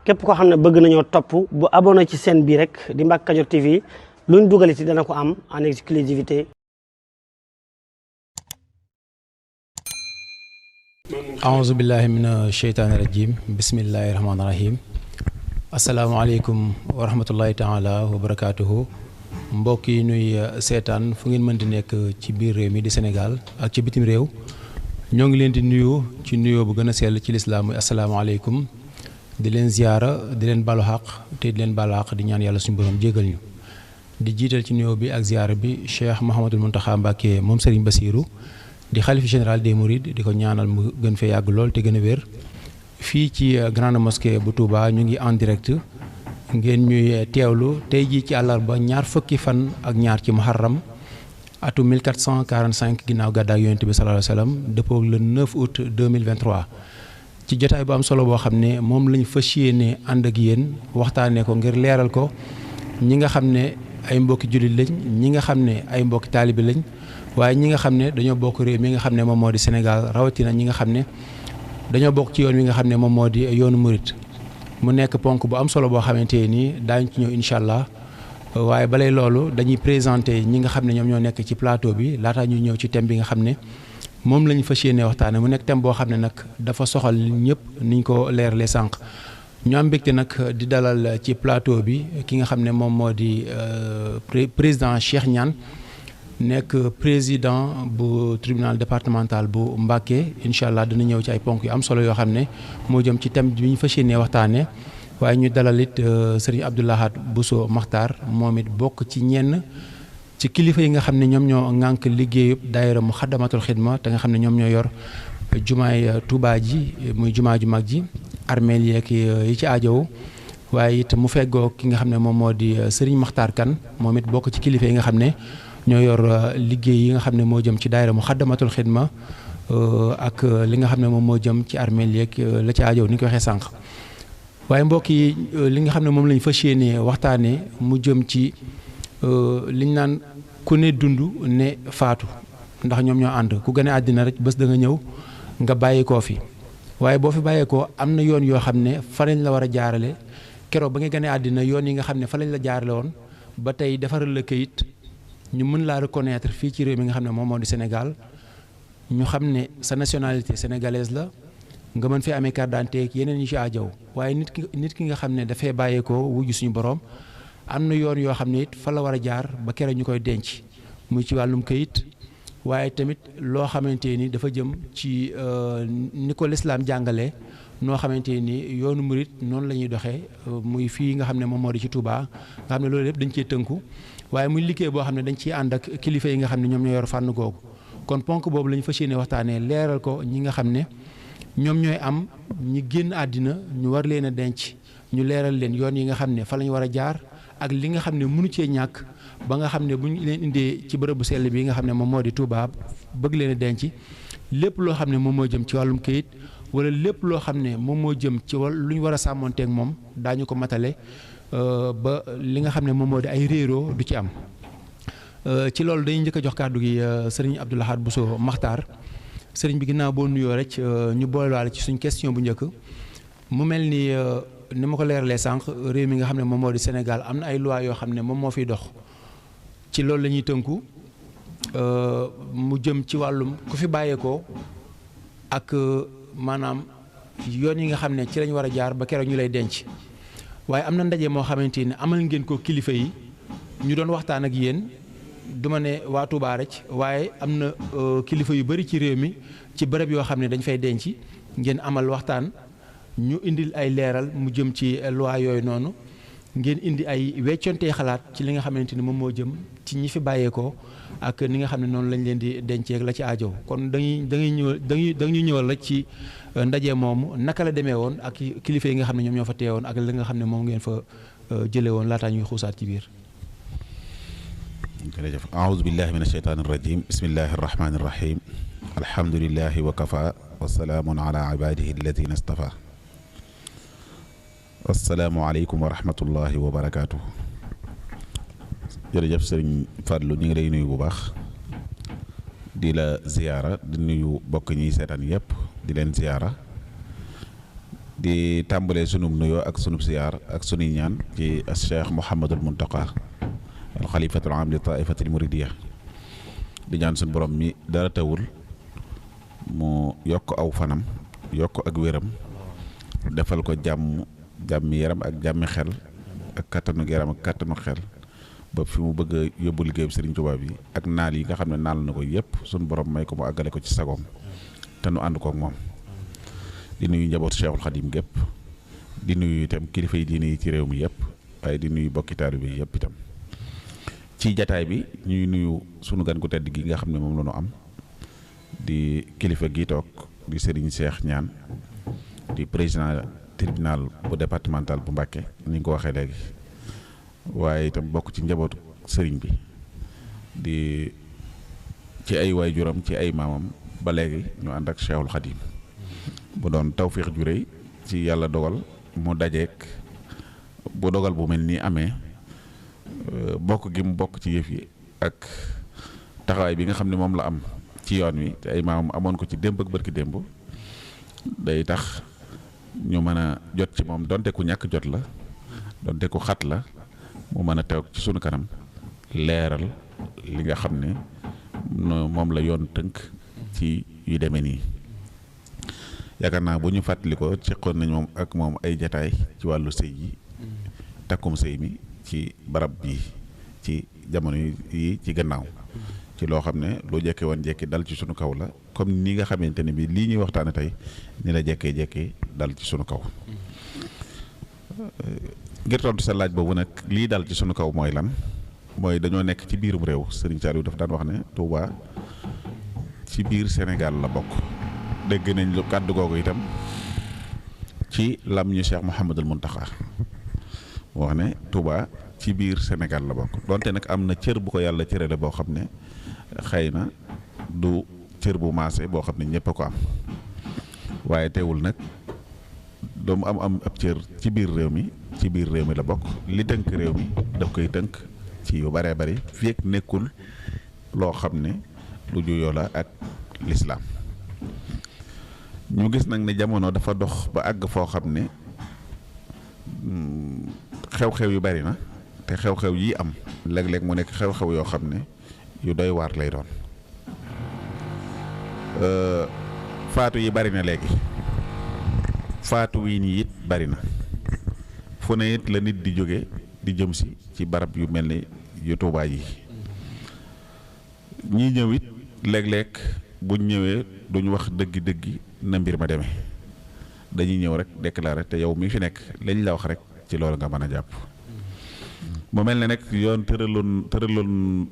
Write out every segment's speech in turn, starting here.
képp koo xam ne bëgg nañoo topp bu abonné ci chaîne bi rek di Mbacke Kadior TV luñ dugal ci dana ko am en exclusivité. aouzu billahi mina sheytaani rajim bismillahi rahmaani rahim asalaamaaleykum wa rahmatullahi taala wa barakaatuhu mbokk yi nuy seetaan fu ngeen mën di nekk ci biir réew mi di Sénégal ak ci bitim réew ñoo ngi leen di nuyu ci nuyoo bu gën a sell ci lislaam muy asalaamaaleykum di leen ziyaara di leen balu xaq te di leen balu xaq di ñaan yàlla suñu borom jégal ñu di jiital ci nuyoo bi ak ziyaara bi Cheikh Mouhamadul Mountakha Mbacké moom Serigne Bassirou di xalif général des Mourides di ko ñaanal mu gën fee yàgg lool te gën a wér fii ci grande mosquée bu Touba ñu ngi en direct ngeen ñuy teewlu tey jii ci àllarba ñaar fukki fan ak ñaar ci muharram atu 1445 ginnaaw gàddaak yonent bi sallallahu alayhi wa sallam dëppoo le 9 août 2023 ci jotaay bu am solo boo xam ne moom lañ fas yéene ànd ak yéen waxtaanee ko ngir leeral ko ñi nga xam ne ay mbokki jullit lañ ñi nga xam ne ay mbokki taalibi lañ waaye ñi nga xam ne dañoo bokk réew mi nga xam ne moom moo di Sénégal rawatina ñi nga xam ne dañoo bokk ci yoon wi nga xam ne moom moo di yoonu murit mu nekk ponk bu am solo boo xamante nii daañu ci ñëw incha allah waaye balay loolu dañuy présenté ñi nga xam ne ñoom ñoo nekk ci plateau bi laataa ñuy ñëw ci thème bi nga xam ne moom la ñu fas yéene waxtaane mu nekk thème boo xam ne nag dafa soxal ñëpp niñ ko leeralee sànq ñu am mbégte nag di dalal ci plateau bi ki nga xam ne moom moo di président Cheikh Niane nekk président bu tribunal départemental bu Mbacké incha allah dina ñëw ci ay ponk yu am solo yoo xam ne moo jëm ci thème bi ñu fas yéene waxtaane waaye ñu dalal it sëriñ Abdou Lahad Bousso Makhtar moom it bokk ci ñenn ci kilifa yi nga xam ne ñoom ñoo ŋànk liggéeyub daayira Muxaddamatul Xidma te nga xam ne ñoom ñoo yor jumaay Touba ji muy jumaa ju mag ji armeel yeeg yi ci aajowu waaye it mu feggoo ki nga xam ne moom moo di sëriñ Makhtar Kane moom it bokk ci kilifa yi nga xam ne ñoo yor liggéey yi nga xam ne moo jëm ci daayira Muxaddamatul Xidma ak li nga xam ne moom moo jëm ci armeel yeeg la ci aajow ni ñu ko waxee sànq waaye mbokk yi li nga xam ne moom lañ fas yéene waxtaanee mu jëm ci liñ naan ku ne dund ne faatu ndax ñoom ñoo ànd ku gën a àddina rek bés da nga ñëw nga bàyyi koo fi waaye boo fi bàyyeekoo am na yoon yoo xam ne fa lañ la war a jaarale keroog ba nga gën a àddina yoon yi nga xam ne fa lañ la jaarale woon ba tey defaral la kayit ñu mën laa reconnaître fii ci réew mi nga xam ne moom moo di Sénégal ñu xam ne sa nationalité sénégalaise la nga mën fee amee carte d'identité ak yeneen yi ci aajow waaye nit ki nga xam ne dafay bàyyeekoo wujju suñu borom am na yoon yoo xam ne it fa la war a jaar ba keroog ñu koy denc muy ci wàllum kayit waaye tamit loo xamante ni dafa jëm ci ni ko lislaam jàngalee noo xamante ni yoonu murit noonu la ñuy doxee muy fii nga xam ne moom moo di ci Touba nga xam ne loolu lépp dañ cee tënku waaye muy liggéey boo xam ne dañ ciy ànd ak kilifa yi nga xam ne ñoom ñoo yor fànn googu kon ponk boobu la ñu fas yéene waxtaanee leeral ko ñi nga xam ne ñoom ñooy am ñi génn àddina ñu war leen a denc ñu leeral leen yoon yi nga xam ne fa la ñu war a jaar ak li nga xam ne mënu cee ñàkk ba nga xam ne bu ñu leen indee ci bërëb bu sell bi nga xam ne moom moo di Touba bëgg leen a denc lépp loo xam ne moom moo jëm ci wàllum kayit wala lépp loo xam ne moom moo jëm ci lu ñu war a sàmmonteeg moom daañu ko matale ba li nga xam ne moom moo di ay réeroo du ci am ci loolu dañuy njëkk a jox kàddu gi sëriñ Abdou Lahad Bousso Makhtar sëriñ bi ginnaaw boo nuyoo rek ñu boolewaale ci suñ question bu njëkk mu mel ni ma ko leeralee sànq réew mi nga xam ne moom moo di Sénégal am na ay loi yoo xam ne moom moo fiy dox ci loolu la ñuy tënku mu jëm ci wàllum ku fi bàyyeekoo ak maanaam yoon yi nga xam ne ci lañ war a jaar ba keroog ñu lay denc waaye am na ndaje moo xamante ni amal ngeen ko kilifa yi ñu doon waxtaan ak yéen duma ne waa Touba rek waaye am na kilifa yu bari ci réew mi ci bërëb yoo xam ne dañ fay denc ngeen amal waxtaan ñu indil ay leeral mu jëm ci loi yooyu noonu ngeen indi ay weccontee xalaat ci li nga xamante ni moom moo jëm ci ñi fi bàyyeekoo ak ni nga xam ne noonu lañ leen di denceeg la ci aajow kon dañuy ñëwal rek ci ndaje moomu naka la demee woon ak kilifa yi nga xam ne ñoom ñoo fa teewoon ak li nga xam ne moom ngeen fa jëlee woon laataa ñuy xuusaat ci biir. jërëjëf aoudu billahi min asheytaani irrajim bismillahi arrahmani irrahim alhamdulilahi wa kafa wa salaamun ala ibadihi alladina istafa asalaamaaleykum wa rahmatullahi wa barakaatu. jërëjëf sëriñ Fadlu ñu ngi lay nuyu bu baax di la ziyaara di nuyu bokk ñiy seetaan yëpp di leen ziyaara di tàmbalee sunub nuyoo ak sunub siyaar ak sunuy ñaan ci Cheikh Mouhamadul Muntaqa al xalifatul aam li taifatil muridiya di ñaan suñu borom mi dara tawul mu yokk aw fanam yokk ak wéram defal ko jàmmi yaram ak jàmmi xel ak kattanu yaram ak kattanu xel ba fi mu bëgg a yóbbu liggéeyu Serigne Touba bi ak naal yi nga xam ne naal na ko yëpp suñu borom may ko mu àggale ko ci sagoom te nu ànd kook moom di nuyu njabootu Cheikhul Khadim gépp di nuyu itam kilifa yi diine yi ci réew mi yëpp waaye di nuyu bokki taalibe bi yëpp itam ci jataay bi ñuy nuyu sunu gan gu tedd gi nga xam ne moom la ñu am di kilifa gi toog di Serigne Cheikh Niane di président tribunal bu départemental bu Mbacké ni nga ko waxee léegi waaye itam bokk ci njabootu sëriñ bi di ci ay waajuram ci ay maamam ba léegi ñu ànd ak Cheikhul Khadim bu doon tawféex ju rëy ci yàlla dogal mu dajeek bu dogal bu mel nii amee bokk gi mu bokk ci yëf yi ak taxawaay bi nga xam ne moom la am ci yoon wi te ay maamam amoon ko ci démb ak bërki démb day tax ñu mën a jot ci moom donte ku ñàkk jot la donte ku xat la mu mën a teew ci sunu kanam leeral li nga xam ne moom la yoon tënk ci yu demee nii yaakaar naa bu ñu fàttali ko seqoon nañ moom ak moom ay jataay ci wàllu sëy yi takkum sëy mi ci barab bii ci jamono yi ci gannaaw ci loo xam ne lu jekke woon jekki dal ci sunu kaw la comme ni nga xamante ne bi lii ñuy waxtaane tey ni la jekkee dal ci sunu kaw ngir tontu sa laaj boobu nag lii dal ci sunu kaw mooy lan mooy dañoo nekk ci biirum réew Serigne Saliou dafa daan wax ne Touba ci biir Sénégal la bokk dégg nañ lu kàddu googu itam ci lam ñu Cheikh Mouhamadul Muntaqa mu wax ne Touba ci biir Sénégal la bokk donte nag am na cër bu ko yàlla cërale boo xam ne xëy na du cër bu maase boo xam ne ñëpp a ko am waaye teewul nag doomu am ab cër ci biir réew mi la bokk li tënk réew mi daf koy tënk ci yu baree bari fii ak nekkul loo xam ne lu juyoo la ak lislaam ñu gis nag ne jamono dafa dox ba àgg foo xam ne xew-xew yu bari na te xew-xew yi am léeg-léeg mu nekk xew-xew yoo xam ne yu doy waar lay doon faatu yi bari na léegi faatu wii nii it bari na fu ne it la nit di jóge di jëm si ci barab yu mel ni yu Tuubaa yi ñii ñëw it léeg-léeg buñ ñëwee duñ wax dëggi na mbir ma demee dañuy ñëw rek déclaré te yow mi fi nekk lañ la wax rek ci loolu nga mën a jàpp mu mel ne nag yoon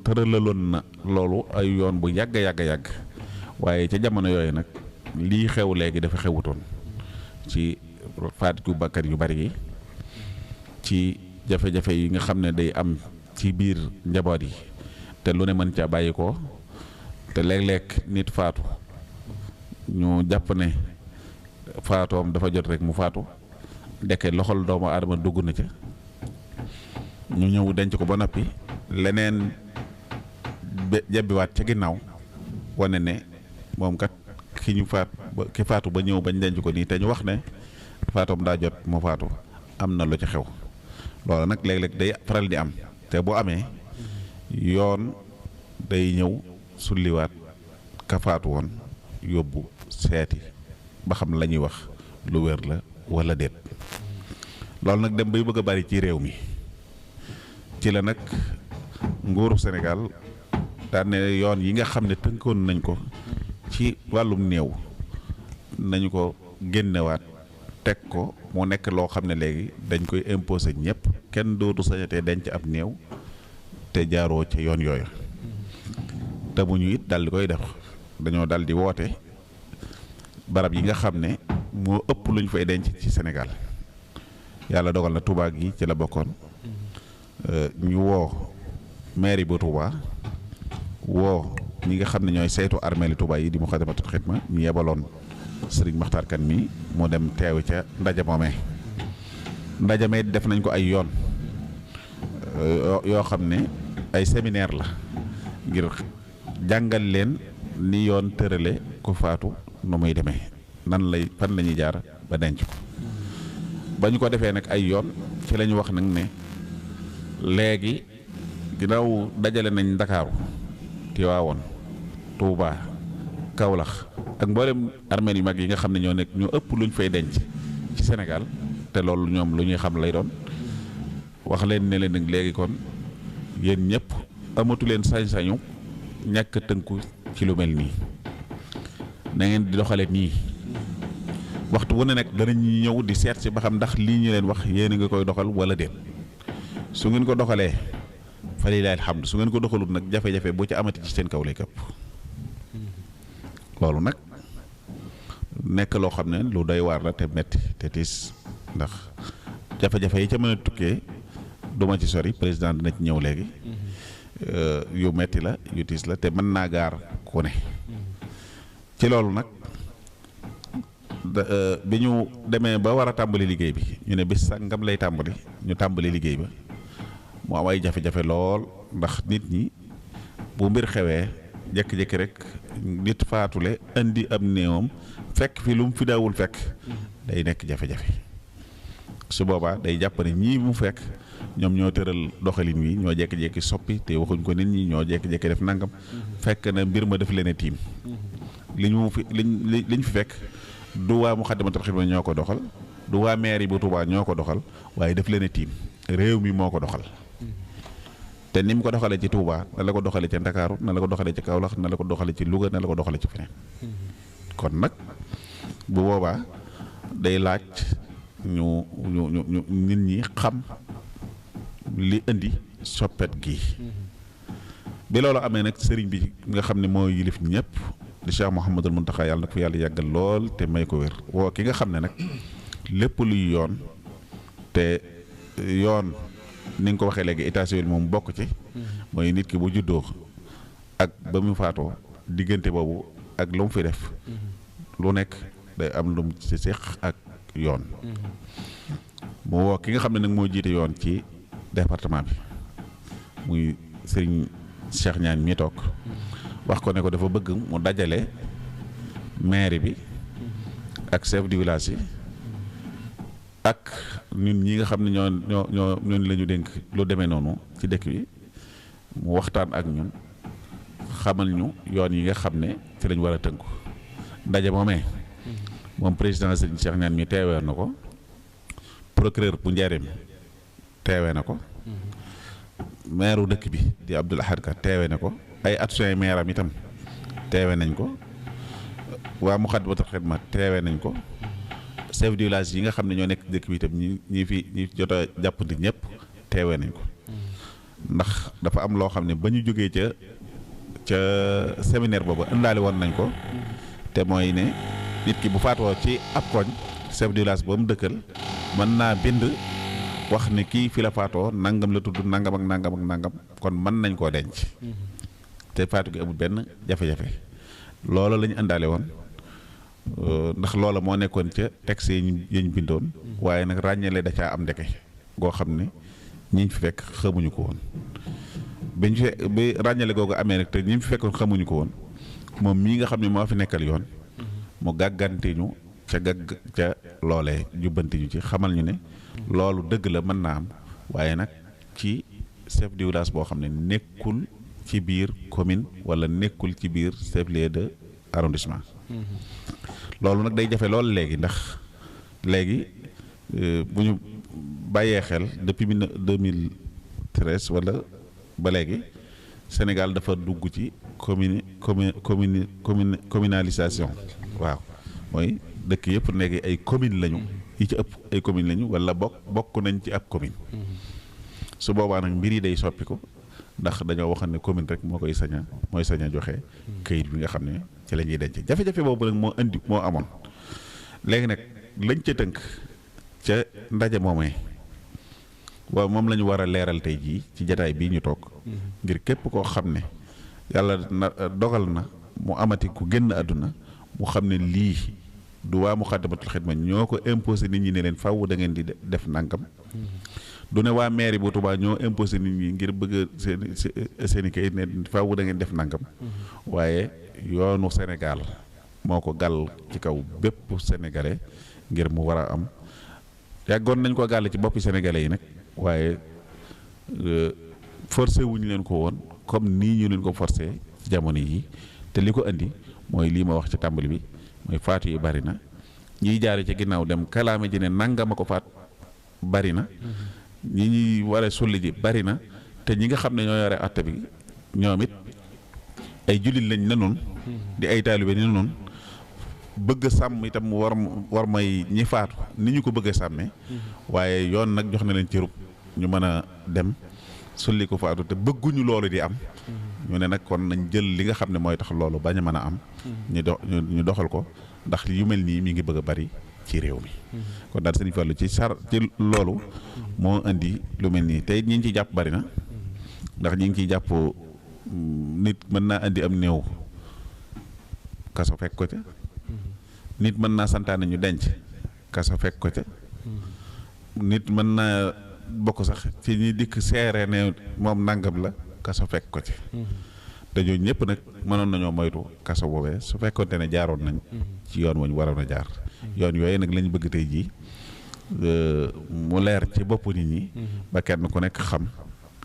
tëralaloon na loolu ay yoon bu yàgg waaye ca jamono yooyu nag lii xew léegi dafa xewutoon ci faat gu bakkan yu bari yi ci jafe-jafe yi nga xam ne day am ci biir njaboot yi te lu ne mën caa bàyyi ko te léeg-léeg nit faatu ñu jàpp ne faatoom dafa jot rek mu faatu ndekke loxol doomu aadama dugg na ca ñu ñëw denc ko ba noppi leneen jebbiwaat ca ginnaaw wane ne moom kat ki faatu ba ñëw bañ denc ko nii te ñu wax ne faatoom daa jot mu faatu am na lu ci xew loolu nag léeg-léeg day faral di am te bu amee yoon day ñëw sulliwaat ka faatu woon yóbbu seeti ba xam la ñuy wax lu wér la wala déet loolu nag dem bay bëgg a bari ci réew mi ci la nag nguuru Sénégal daan ne yoon yi nga xam ne tënkoon nañ ko ci wàllum néew nañu ko génnewaat teg ko mu nekk loo xam ne léegi dañ koy imposer ñëpp kenn dootu sañatee denc ab néew te jaaroo ca yoon yooyu te bu ñu it dal di koy def dañoo dal di woote barab yi nga xam ne moo ëpp lu ñu fay denc ci Sénégal yàlla dogal na Touba gi ci la bokkoon ñu woo mairie bu Touba woo ñi nga xam ne ñooy saytu armeeli Touba yi di Moukhaddamatoul Khidma ñu yebaloon Serigne Makhtar Kane mi moo dem teew ca ndaje moomee ndaje mee def nañ ko ay yoon yoo xam ne ay séminaire la ngir jàngal leen ni yoon tërale ku faatu nu muy demee fan la ñuy jaar ba denc ko ba ñu ko defee nag ay yoon ci la ñu wax nag ne léegi ginnaaw dajale nañ Ndakaaru Tiwaawoon Tuubaa Kawlax ak mboolem armeel yu mag yi nga xam ne ñoo nekk ñoo ëpp luñ fay denc ci Sénégal te loolu ñoom lu ñuy xam lay doon wax leen ne leen nag léegi kon yéen ñëpp amatu leen sañ-sañu ñàkk tënku ci lu mel nii na ngeen di doxale nii waxtu wu ne nag danañ ñëw di seet si ba xam ndax lii ñu leen wax yéen a nga koy doxal wala déet su ngeen ko doxalee fa lillaahi alhamdu su ngeen ko doxalut nag jafe-jafe boo ci amati ci seen kaw lay këpp loolu nag nekk loo xam ne lu doy waar la te metti te tiis ndax jafe-jafe yi ca mën a tukkee duma ci sori président dina ci ñëw léegi yu metti la yu tiis la te mën naa gaar ku ne ci loolu nag bi ñu demee ba war a tàmbali liggéey bi ñu ne bis sàngam lay tàmbali ñu tàmbali liggéey ba mu am ay jafe-jafe lool ndax nit ñi bu mbir xewee jékki-jékki rek nit faatule indi am néewam fekk fi lu mu fi daawul fekk day nekk jafe-jafe su boobaa day jàpp ne ñii mu fekk ñoom ñoo tëral doxalin wi ñoo jékki-jékki soppi te waxuñ ko nit ñi ñoo jékki-jékki def nangam fekk na mbir ma def leen a tiim liñ fi fekk du waa Moukhaddamatoul Khidma ñoo ko doxal du waa mairie bu Touba ñoo ko doxal waaye def leen a tiim réew mi moo ko doxal te ni mu ko doxalee ci Touba na la ko doxalee ci Ndakaaru na la ko doxalee ci Kaolack na la ko doxalee ci Louga na la ko doxalee ci feneen kon nag bu boobaa day laaj ñu nit ñi xam li indi soppet gi bi loolu amee nag sëriñ bi nga xam ne moo yilif ñëpp di Cheikh Mouhamadul Mountakha yàlla na ko yàlla yàggal lool te may ko wér woo ki nga xam ne nag lépp luy yoon te yoon ni nga ko waxee léegi état civil moom bokk ci mooy nit ki bu juddoo ak ba mu faatoo diggante boobu ak lu mu fi def lu nekk day am lu mu ci séq ak yoon mu woo ki nga xam ne nag moo jiite yoon ci département bi muy sëriñ Cheikh Ñaan mi toog wax ko ne ko dafa bëgg mu dajale maire bi ak chef du village yi ak ñun ñi nga xam ne ñoo la ñu dénk lu demee noonu ci dëkk bi mu waxtaan ak ñun xamal ñu yoon yi nga xam ne ci lañ war a tënku ndaje moomee moom président sëriñ Cheikh Ñaan mi teewee na ko procureur bu Njaaréem teewee na ko maire dëkk bi di Abdoul Ahad Ka teewee na ko ay adjoint maire am itam teewee nañ ko waa Moukhaddamatoul Khidma teewee nañ ko chef du village yi nga xam ne ñoo nekk dëkk bi itam ñi fi jot a jàppandi ñëpp teewee nañ ko ndax dafa am loo xam ne ba ñu jógee ca séminaire boobu indaale woon nañ ko te mooy ne nit ki bu faatoo ci ab koñ chef du village ba mu dëkkal mën naa bind wax ne kii fi la faatoo nangam la tudd nangam ak nangam ak nangam kon mën nañ koo denc te faatu gi amul benn jafe-jafe loola la ñu indaale woon ndax loola moo nekkoon ca texte yi ñu bindoon waaye nag ràññale da caa am ndeke goo xam ne ñiñ fi fekk xamuñu ko woon bi ràññale googu amee nag te ñi fi fekkoon xamuñu ko woon moom mii nga xam ne moo fi nekkal yoon mu gàggante ñu ca loolee jubbanti ñu ci xamal ñu ne loolu dëgg la mën naa am waaye nag ci chef de village boo xam ne nekkul ci biir commune wala nekkul ci biir chef-lieu de arrondissement loolu nag day jafe lool léegi ndax léegi bu ñu bàyyee xel depuis 2013 wala ba léegi Sénégal dafa dugg ci communalisation waaw mooy dëkk yëpp nekk ay commune lañu yi ci ëpp ay commune lañu wala bokk nañ ci ab commune su boobaa nag mbir yi day soppiku ndax dañoo waxoon ne commune rek mooy sañ a joxe këyit bi nga xam ne ci la ñuy denc jafe-jafe boobu nag moo amoon léegi nag lañ ca tënk ca ndaje moomee waaw moom la ñu war a leeral tey jii ci jataay bii ñu toog ngir képp koo xam ne yàlla dogal na mu amati ku génn àdduna mu xam ne lii du waa Moukhaddamatoul Khidma ñoo ko imposé nit ñi ne leen faaw da ngeen di def nangam du ne waa mairie bu Touba ñoo imposé nit ñi ngir bëgg seeni kayit ne faaw da ngeen def nangam waaye yoonu Sénégal moo ko gàll ci kaw bépp sénégalais ngir mu war a am yàggoon nañ ko gàll ci boppi sénégalais yi nag waaye forcé wuñ leen ko woon comme nii ñu leen ko forcé ci jamono yi te li ko indi mooy lii ma wax ci tàmbali bi mooy faatu yi bari na ñiy jaare ci ginnaaw dem kalaame ji ne nangama ko faat bari na ñi ñuy war a sulli ji bari na te ñi nga xam ne ñoo yore atte bi ñoom it ay jullit lañ na noonu di ay taalibe ni noonu bëgg a sàmm itam war may ñi faatu ni ñu ko bëgg a sàmmee waaye yoon nag jox na leen cërub ñu mën a dem sulli ko faatu te bëgguñu loolu di am ñu ne nag kon nañ jël li nga xam ne mooy tax loolu bañ a mën a am ñu doxal ko ndax yu mel nii mi ngi bëgg a bari ci réew mi kon daal Sëriñ Fallu ci loolu moo indi lu mel nii tey ñi ngi ciy jàpp bari na ndax ñi ngi ciy jàpp nit mën naa indi am néew kaso fekk ko ca nit mën naa santaane ñu denc kaso fekk ko ca nit mën naa bokk sax ci ñi dikk seere ne moom nangam la kaso fekk ko ci te ñooñu ñëpp nag mënoon nañoo moytu kaso boobee su fekkonte ne jaaroon nañ ci yoon wañ waroon a jaar yoon yooyu nag lañ bëgg tey jii mu leer ci bopp nit ñi ba kenn ku nekk xam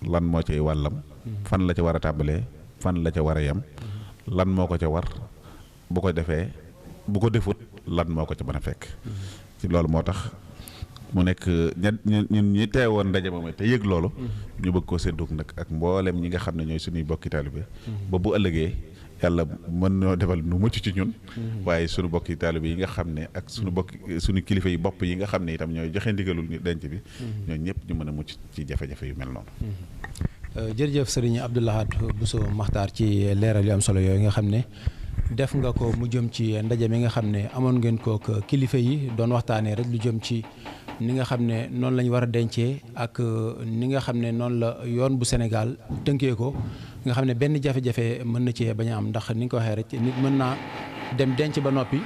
lan moo cay wàllam fan la ca war a tàmbalee fan la ca war a yem lan moo ko ca war bu ko defee bu ko defut lan moo ko ca mën a fekk ci loolu moo tax mu nekk ñun ñi teewoon ndaje moom te yëg loolu ñu bëgg koo séddug nag ak mboolem ñi nga xam ne ñooy suñuy bokki taalibe ba bu ëllëgee yàlla mën noo defal nu mucc ci ñun waaye suñu bokki taalibe yi nga xam ne ak suñu kilifa yi bopp yi nga xam ne itam ñooy joxe ndigalul ñu denc bi ñooñu ñëpp ñu mën a mucc ci jafe-jafe yu mel noonu jërëjëf sëriñ Abdou Lahad Bousso Makhtar ci leeral yu am solo yooyu nga xam ne def nga ko mu jëm ci ndaje mi nga xam ne amoon ngeen kook kilifa yi doon waxtaanee rek lu jëm ci ni nga xam ne noonu lañ war a dencee ak ni nga xam ne noonu la yoon bu Sénégal tënkee ko nga xam ne benn jafe-jafe mën na cee bañ a am ndax ni nga ko waxee rek nit mën naa dem denc ba noppi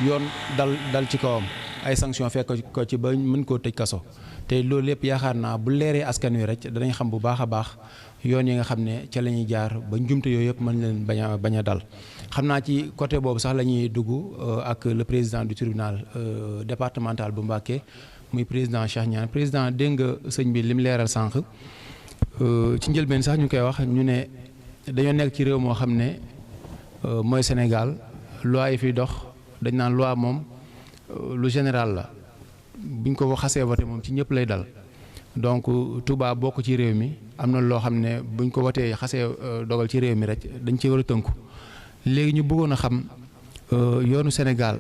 yoon dal ci kawam ay sanction fekk ko ci ba mën koo tëj kaso te loolu lépp yaakaar naa bu leeree askan wi rek danañ xam bu baax a baax yoon yi nga xam ne ca la ñuy jaar ba njumte yooyu yëpp mën leen bañ a dal xam naa ci côté boobu sax la ñuy dugg ak le président du tribunal départemental bu Mbacké muy président Cheikh Niane président dégg nga sëñ bi lim leeral sànq ci njëlbeen sax ñu koy wax ñu ne dañoo nekk ci réew moo xam ne mooy Sénégal loi yi fiy dox dañ naan loi moom lu général la buñ ko xasee voté moom ci ñëpp lay dal donc Touba bokk ci réew mi am na loo xam ne buñ ko watee xasee dogal ci réew mi rek dañ ci war a tënku léegi ñu bëggoon a xam yoonu Sénégal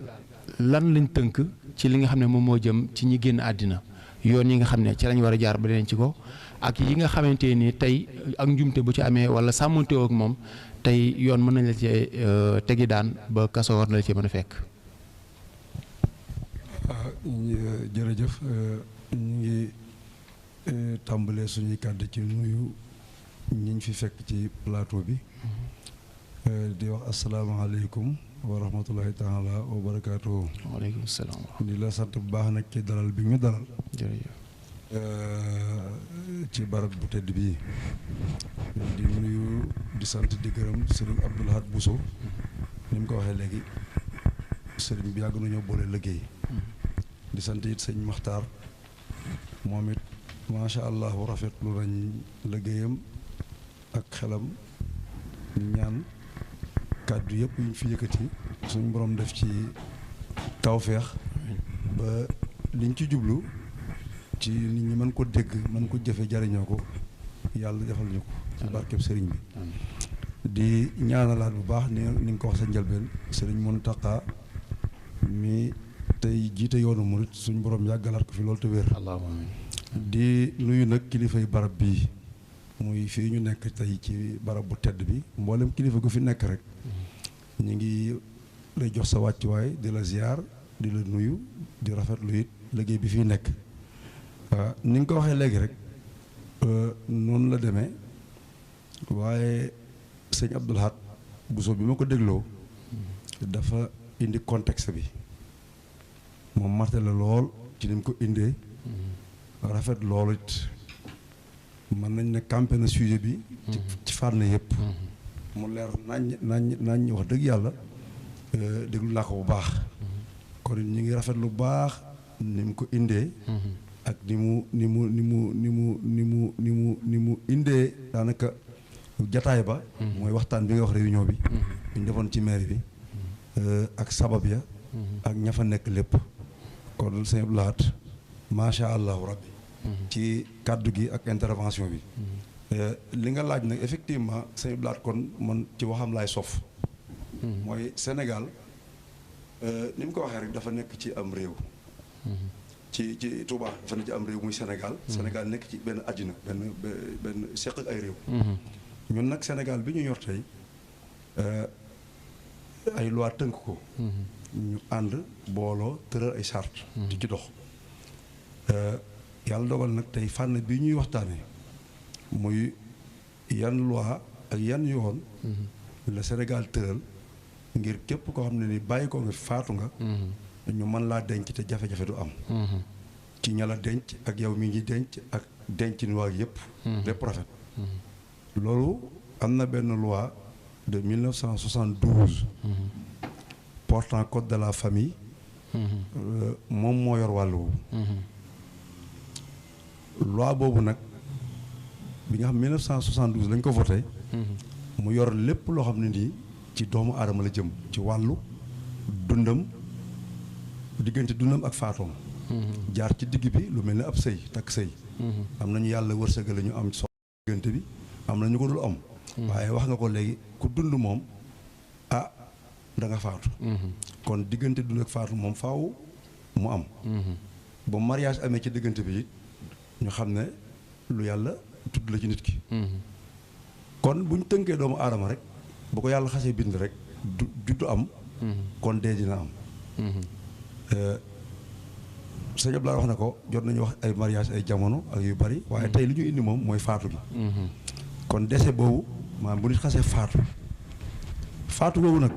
lan lañ tënk ci li nga xam ne moom moo jëm ci ñi génn àddina yoon yi nga xam ne ci lañ war a jaar ba denc ci ko ak yi nga xamante ni tey ak njumte bu ci amee wala sàmmante ak moom tey yoon mën nañ la cee tegi daan ba kaso war na la cee mën a fekk. jërëjëf ñu ngi tàmbalee suñuy kàddu ci nuyu ñiñ fi fekk ci plateau bi di wax asalaamaaleykum wa rahmatullahi taala wa barakaatuhu. waaleykum salaam. di la sant bu baax nag ci dalal bi ñu dalal. jërëjëf. ci barab bu tedd bii di nuyu di sant di gërëm sëriñ Abdou Lahad Bousso ni mu ko waxee léegi sëriñ bi yàgg nañoo boole liggéey. di sant it sëñ Makhtar moom it macha allah rafetlu nañ liggéeyam ak xelam ñaan kàddu yëpp yuñ fi yëkkati suñ borom def ci tawféex ba liñ ci jublu ci nit ñi mën ko dégg mën ko jëfe jariñoo ko yàlla defal ñu ko ci barkeb sëriñ bi di ñaanalaat bu baax ni nga ko wax sa njëlbeen sëriñ Mountakha mi tey jiite yoonu murit suñ borom yàggalaat ko fi loolu te wér. di nuyu nag kilifay barab bii muy fii ñu nekk tey ci barab bu tedd bi mboolem kilifa gu fi nekk rek ñu ngi lay jox sa wàccuwaay di la ziar di la nuyu di rafetlu it liggéey bi fii nekk ni nga ko waxee léegi rek noonu la demee waaye sëñ Abdou Lahad Bousso bi ma ko dégloo dafa indi contexte bi moom marte la lool ci ni mu ko indee rafet loolu it mën nañ ne campé na sujet bi ci fànn yëpp mu leer nañ wax dëgg yàlla déglu naa ko bu baax kon ñu ngi rafet lu baax ni mu ko indee ak ni mu indee daanaka jataay ba mooy waxtaan bi nga wax réunion bi ñu defoon ci mairie bi ak sabab ya ak ña fa nekk lépp kon sëñ Abdou Lahad macha allahu rabbi ci kàddu gi ak intervention bi li nga laaj nag effectivement sëñ Abdou Lahad kon man ci waxam laay sof mooy Sénégal ni mu ko waxee rek dafa nekk ci am réew ci Touba dafa nekk ci am réew muy Sénégal Sénégal nekk ci benn àddina benn seq ak ay réew ñun nag Sénégal bi ñu yor tey ay loi tënk ko ñu ànd booloo tëral ay charte di ci dox yàlla dogal nag tey fànn bi ñuy waxtaanee muy yan loi ak yan yoon la Sénégal tëral ngir képp koo xam ne ni bàyyi ko nga faatu nga ñu mën laa denc te jafe-jafe du am ci ña la denc ak yow mi ngi denc ak denc ni waa yëpp lépp rafet loolu am na benn loi de 1972 portant code de la famille moom moo yor wàll woowu loi boobu nag bi nga xam 1972 lañ ko voté mu yor lépp loo xam ne nii ci doomu aadama la jëm ci wàllu dundam diggante dundam ak faatoom jaar ci digg bi lu mel ni ab sëy takk sëy am nañu yàlla wërsëgale ñu am so diggante bi am na ñu ko dul am waaye wax nga ko léegi ku dund moom ah da nga faatu kon diggante dund ak faatu moom faaw mu am ba mariage amee ci diggante bi it ñu xam ne lu yàlla tudd la ci nit ki kon bu ñu tënkee doomu aadama rek bu ko yàlla xasee bind rek juddu am kon dee dina am sëñ Abdou Lahad wax na ko jot nañu wax ay mariage ay jamono ak yu bari waaye tey li ñu indi moom mooy faatu gi kon décès boobu maanaam bu nit xasee faatu boobu nag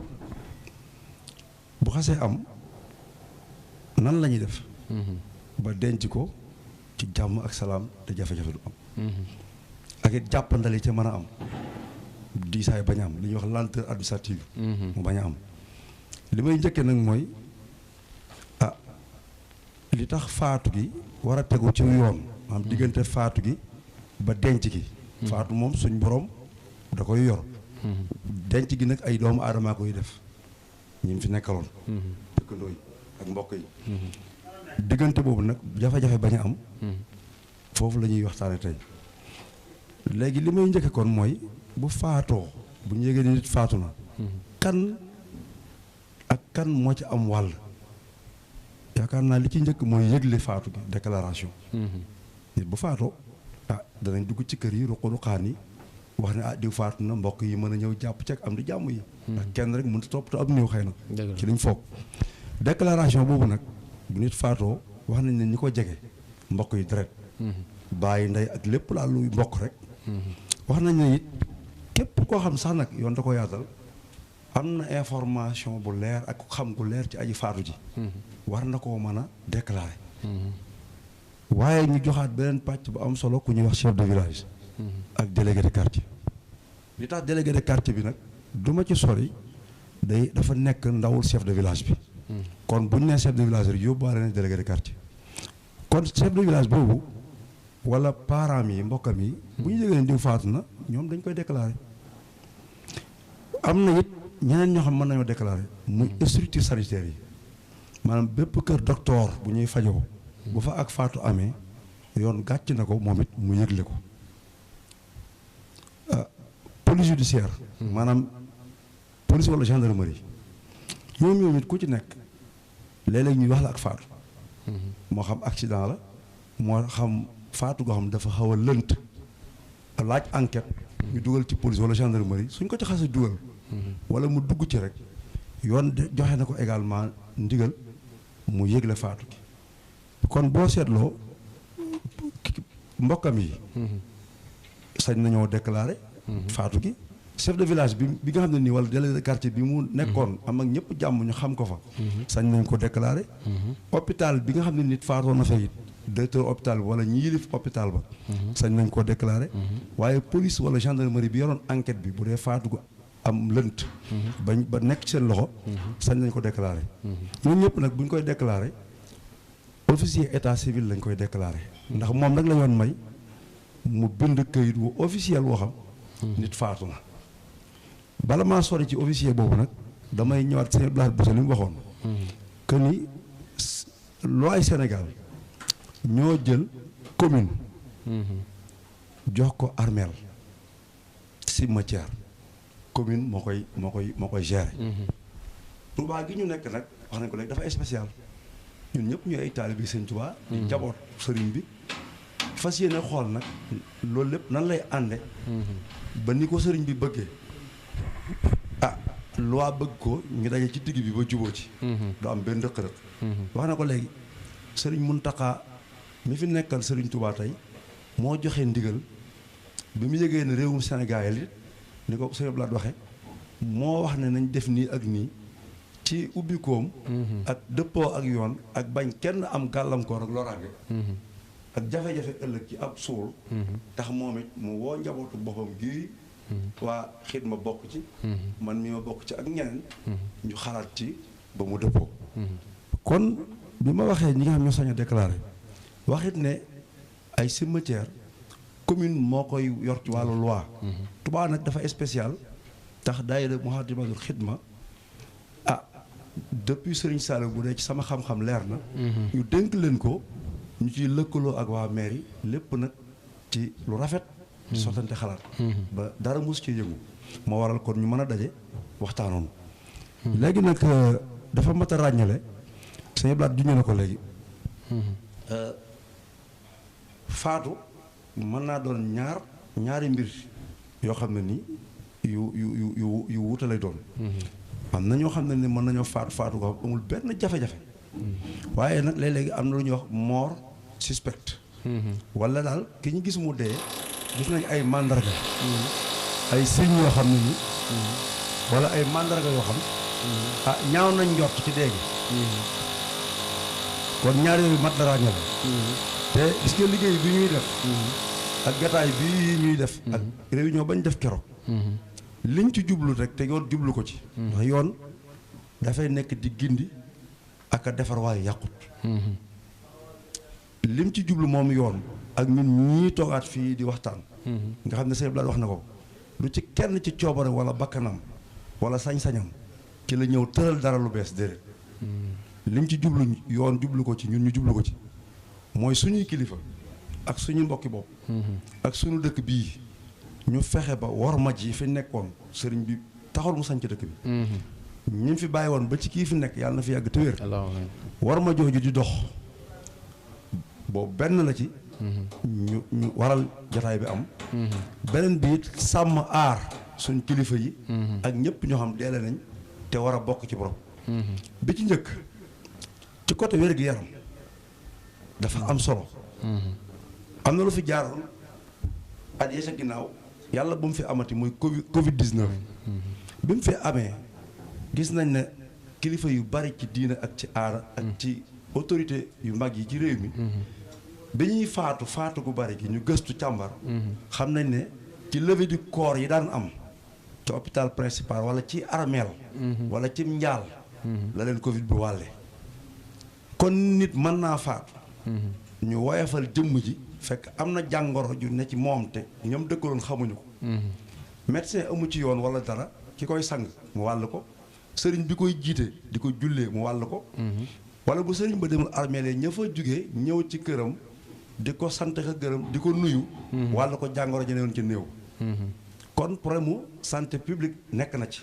bu xasee am nan la ñuy def ba denc ko ci jàmm ak salaam te jafe-jafe du am ak it jàppandali ca mën a am diisaay bañ a am li ñuy wax lenteur administrative mu bañ a am li may njëkkee nag mooy li tax faatu gi war a tegu ci yoon maanaam diggante faatu gi ba denc gi faatu moom suñ borom da koy yor denc gi nag ay doomu aadamaa koy def ñi fi nekkaloon dëkkandoo yi ak mbokk yi diggante boobu nag jafe-jafe bañ a am foofu la ñuy waxtaane tey léegi li may njëkke kon mooy bu faatoo bu ñu yégee ni nit faatu na kan ak kan moo ci am wàll yaakaar naa li ci njëkk mooy yëgle faatu gi déclaration nit bu faatoo danañ dugg ci kër yi ruqaan yi wax ne diw faatu na mbokk yi mën a ñëw jàpp ci ak am di jàmm yi ndax kenn rek mënut a toppatoo ab néew xëy na ci liñ foog déclaration boobu nag bu nit faatoo wax nañ ne ñi ko jege mbokk yi deret bàyyi ndey ak lépp laa luy mbokk rek wax nañ ne it képp koo xam sax nag yoon da ko yaatal am na information bu leer ak xam gu leer ci aji faatu ji war na koo mën a déclarer waaye ñu joxaat beneen pàcc bu am solo ku ñuy wax chef de village ak délégué de quartier li tax délégué de quartier bi nag du ma ci sori dafa nekk ndawul chef de village bi kon bu ñu nee chef de village rek yóbbaale na délégué de quartier kon chef de village boobu wala parents yi mbokkam yi bu ñu yëgee diw faatu na ñoom dañ koy déclarer am na it ñeneen ñoo xam mën nañoo déclarer muy structure sanitaire yi maanaam bépp kër docteur bu ñuy fajoo bu fa ak faatu amee yoon gàcc na ko moom it mu yëgle ko police judiciaire maanaam police wala gendarmerie ñoom it ku ci nekk léeg-léeg ñuy wax la ak faatu moo xam accident la moo xam faatu goo xam dafa xaw a lënt laaj enquête ñu dugal ci police wala gendarmerie suñ ko ci xasee dugal wala mu dugg ci rek yoon joxe na ko également ndigal mu yëgle faatu gi kon boo seetloo mbokkam yi sañ nañoo déclarer faatu gi chef de village bi nga xam ne nii wala délégué de quartier bi mu nekkoon am ak ñëpp jàmm ñu xam ko fa sañ nañ ko déclarer hôpital bi nga xam ne nit faatoon na fa it directeur hôpital bi wala ñi yilif hôpital ba sañ nañ ko déclarer waaye police wala gendarmerie bi yoroon enquête bi bu dee faatu gu am lënt ba nekk ci seen loxo sañ nañ ko déclarer ñun ñëpp nag bu ñu koy déclarer officier état civil lañ koy déclaré ndax moom nag la yoon may mu bind këyit wu officiel woo xam nit faatu na. bala maa sori ci officier boobu nag damay ñëwaat seen blaat bu li mu waxoon que ni loi Sénégal ñoo jël commune jox ko armeel cimetière commune moo koy gérer. Touba gi ñu nekk nag wax nañ ko léegi dafa spécial ñun ñëpp ñooy ay taalibe Sëñ Touba di jaboot sëriñ bi fas yéene xool nag loolu lépp nan lay ànde ba ni ko sëriñ bi bëggee loi bëgg ko ñu daje ci digg bi ba juboo ci du am benn rëq-rëq wax na ko léegi sëriñ Muntaxa mi fi nekkal sëriñ Touba tey moo joxe ndigal bi mu yëgee ne réewum Sénégal yi ni ko sëñ Blaat waxe moo wax ne nañ def nii ak nii ci ubbikoom ak dëppoo ak yoon ak bañ kenn am gàllankoor ak loraange ak jafe-jafe ëllëg ci ab suul tax moom it mu woo njabootu boppam gi waa xidma bokk ci man mi ma bokk ci ak ñeneen ñu xalaat ci ba mu dëppoo kon bi ma waxee ñi nga xam ñoo sañ a déclaré waxit ne ay cimetière commune moo koy yor ci wàllu loi Touba nag dafa spécial tax daayira Muxaddamatul Xidma depuis Serigne Saliou bu dee ci sama xam-xam leer na ñu dénk leen ko ñu ciy lëkkaloo ak waa mairie lépp nag ci lu rafet di sottante xalaat ba dara mus ci yëngu moo waral kon ñu mën a daje waxtaanoon léegi nag dafa mat a ràññale Sëñ Blaat juñu na ko léegi faatu mën naa doon ñaari mbir yoo xam ne ni yu wuute lay doon am na ñoo xam ne ni mën nañoo faatu ko amul benn jafe-jafe waaye nag léeg-léegi am na lu ñuy wax mort suspect wala daal ki ñu gis mu dee gis nañ ay mandarga ay signes yoo xam ne ni wala ay mandarga yoo xam ñaaw nañ njort ci dee gi kon ñaar yooyu mat la ràññale te gis nga liggéey bi ñuy def ak gataay bi ñuy def ak réunion bañ def keroog liñ ci jublu rek te yoon jublu ko ci ndax yoon dafay nekk di gindi ak a defar waaye yàqut lim ci jublu moom yoon ak ñun ñii toogaat fii di waxtaan nga xam ne Sëñ Blaat wax na ko lu ci kenn ci coobare wala bakkanam wala sañ-sañam ci la ñëw tëral dara lu bees déedéet lim ci jublu yoon jublu ko ci ñun ñu jublu ko ci mooy suñuy kilifa ak suñu mbokki bopp ak suñu dëkk bii ñu fexe ba worma ji fi nekkoon sëriñ bi taxul mu sañc dëkk bi ñi fi bàyyi woon ba ci kii fi nekk yàlla na fi yàgg te wér worma jooju di dox boobu benn la ci ñu waral jotaay bi am beneen bi it sàmm aar suñ kilifa yi ak ñëpp ñoo xam deele nañ te war a bokk ci borom bi ci njëkk ci côté wér-gi-yaram dafa am solo am na lu fi jaaroon at yee sa ginnaaw yàlla bu mu fi amati muy Covid 19 bi mu fi amee gis nañ ne kilifa yu bari ci diina ak ci aada ak ci autorité yu mag yi ci réew mi bi ñuy faatu gu bari gi ñu gëstu càmbar xam nañ ne ci levée du corps yi daan am ci hôpital principal wala ci armeel wala ci njaal la leen Covid bi wàlle kon nit mën naa faatu ñu woyafal jëmm ji fekk am na jàngoro ju ne ci moom te ñoom dëkkaloon xamuñu ko médecin amu ci yoon wala dara ki koy sang mu wàll ko sëriñ bi koy jiite di ko jullee mu wàll ko wala bu sëriñ ba demul armeel ña fa jugee ñëw ci këram di ko sant ka gërëm di ko nuyu wàll ko jàngoro ji ne woon ci néew kon problème mu santé publique nekk na ci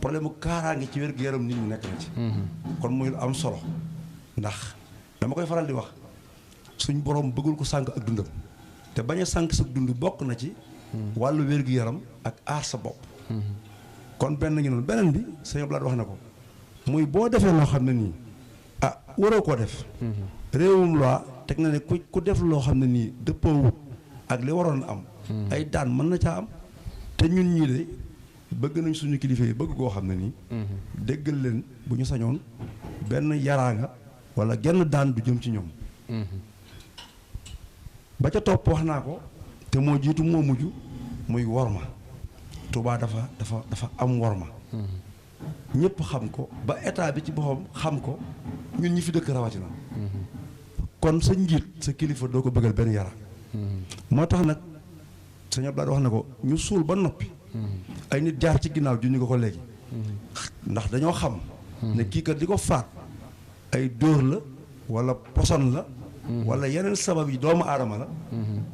problème mu kaaraange ci wér-gu-yaram nit ñi nekk na ci kon muy lu am solo ndax dama koy faral di wax suñ borom bëggul ko sànq ak dundam te bañ a sànq sa dund bokk na ci wàllu wér-gu-yaram ak aar sa bopp kon benn ngi noonu beneen bi Sëñ Blaat wax na ko muy boo defee loo xam ne nii waroo koo def réewum loi teg na ne ku def loo xam ne nii dëppoowut ak li waroon am ay daan mën na caa am te ñun ñii de bëgg nañ suñu kilifa yi bëgg koo xam ne nii déggal leen bu ñu sañoon benn yaraanga wala genn daan du jëm ci ñoom ba ca topp wax naa ko te moo jiitu moo mujj muy worma Touba dafa am worma ñëpp xam ko ba état bi ci boppam xam ko ñun ñi fi dëkk rawatina kon sa njiit sa kilifa doo ko bëggal benn yara moo tax nag sëñ Abdoulaye wax na ko ñu suul ba noppi ay nit jaar ci ginnaaw ju ñu ko léegi ndax dañoo xam ne kii kat di ko faat ay dóor la wala poson la wala yeneen sabab yi doomu aadama la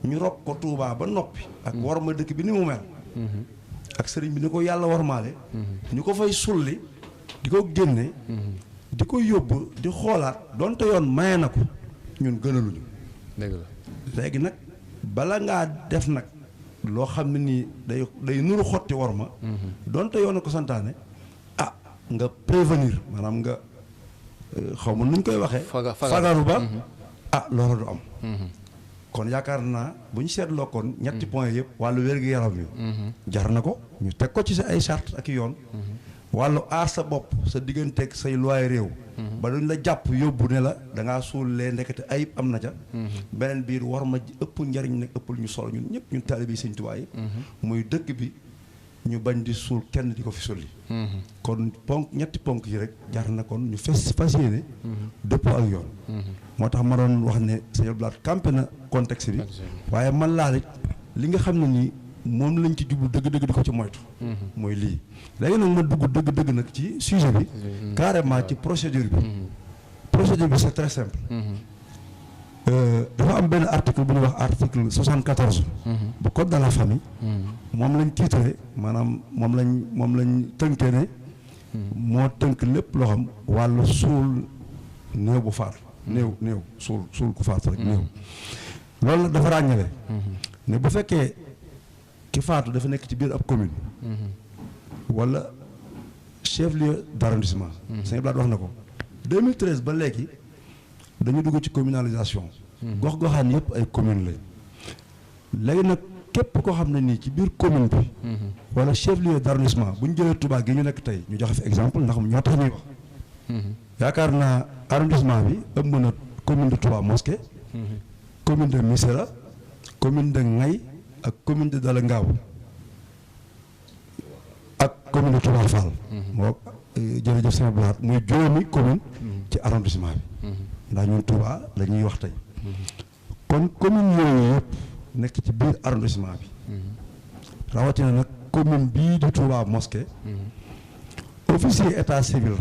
ñu rob ko Tuubaa ba noppi ak war ma dëkk bi ni mu mel ak sëriñ bi ni ko yàlla warmaale ñu ko fay sulli di ko génne di ko yóbbu di xoolaat donte yoon maye na ko ñun gënaluñu dëgg la léegi nag bala ngaa def nag loo xam ne nii day nuru xotti war ma donte yoon na ko santaane ah nga prévenir maanaam nga xaw ma nuñ koy waxee fagaru ba ah loolu du am kon yaakaar naa bu ñu seetloo kon ñetti point yëpp wàllu wér-gu-yaram wi jar na ko ñu teg ko ci sa ay charte ak yoon wàllu aar sa bopp sa digganteeg say loi réew ba duñ la jàpp yóbbu ne la da ngaa suulee ndekete ayib am na ca beneen biir war ma ëpp njariñ nag ëppul ñu solo ñun ñëpp ñun taalibe Sëñ Tuubaa yi muy dëkk bi ñu bañ di suul kenn di ko fi sulli kon ñetti ponk yi rek jar na kon ñu fas yéene dëppoo ak yoon moo tax ma doon wax ne Sëñ Blaat campé na contexte bi waaye man laalit li nga xam ne nii moom lañ ci jublu dëgg-dëgg di ko ci moytu mooy lii léegi nag ma dugg dëgg-dëgg nag ci sujet bi carrément ci procédure bi c'est très simple dafa am benn article bu ñuy wax article 74 bu code de la famille moom lañ tiitre maanaam moom lañ tënkee ne moo tënk lépp loo xam wàllu suul néew bu faatu néew suul ku faatu rek néew loolu nag dafa ràññale ne bu fekkee ki faatu dafa nekk ci biir ab commune wala chef lieu d'arrondissement sëñ Blaat wax na ko 2013 ba léegi dañu dugg ci communalisation gox-goxaan yëpp ay commune lañ léegi nag képp koo xam ne nii ci biir commune bi wala chef lieu d'arrondissement bu ñu jëlee Touba gi ñu nekk tey ñu joxe fi exemple ndax ñoo tax ñuy wax yaakaar naa arrondissement bi ëmb na commune de Touba Mosquée commune de Missirah commune de Ngay ak commune de Dala Ngaaw ak commune de Touba Fall moo jërëjëf sëñ Blaat muy juróomi commune ci arrondissement bi ndax ñun Touba la ñuy wax tey kon commune yooyu yëpp nekk ci biir arrondissement bi rawatina nag commune bii di Touba Mosquée officier état civil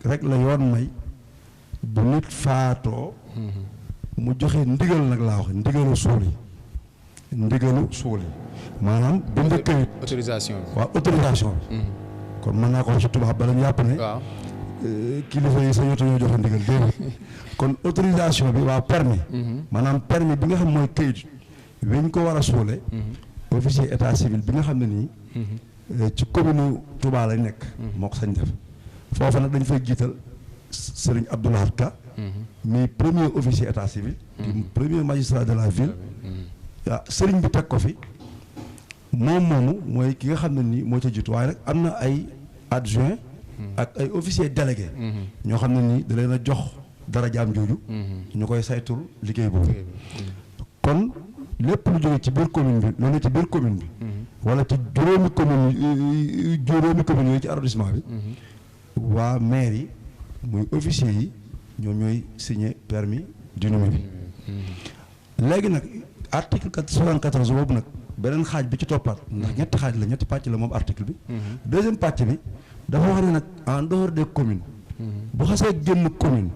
rek la yoon may bu nit faatoo mu joxe ndigal nag laa wax ndigalu suul yi maanaam bind këyit autorisation bi waaw autorisation bi kon mën naa ko wax ci tubaab ba lañu yàpp ne kilifa yi sañatu ñoo joxe ndigal déedéet kon autorisation bi waa permis maanaam permis bi nga xam mooy këyit weñ ko war a suule officier état civil bi nga xam ne nii ci commune Touba lay nekk moo ko sañ def foofu nag dañ fay jiital Serigne Abdoulaye Ka mi premier officier état civil di premier magistrat de la ville waaw Serigne bi teg ko fi moomu mooy ki nga xam ne nii moo ca jiitu waaye nag am na ay adjoint ak ay officier délégué ñoo xam ne nii da leen a jox dara jaam jooju ñu koy saytul liggéey boobu kon lépp lu jóge ci biir commune bi loolu ci biir commune bi wala ci juróomi commune yooyu ci arrondissement bi waa maire yi muy officier yi ñoom ñooy signé permis d'inhumer bi léegi nag article 74 boobu nag beneen xaaj bi ci toppaat ndax ñetti xaaj la ñetti pàcc la moom article bi deuxième pàcc bi dafa wax ne nag en dehors des communes bu xasee génn commune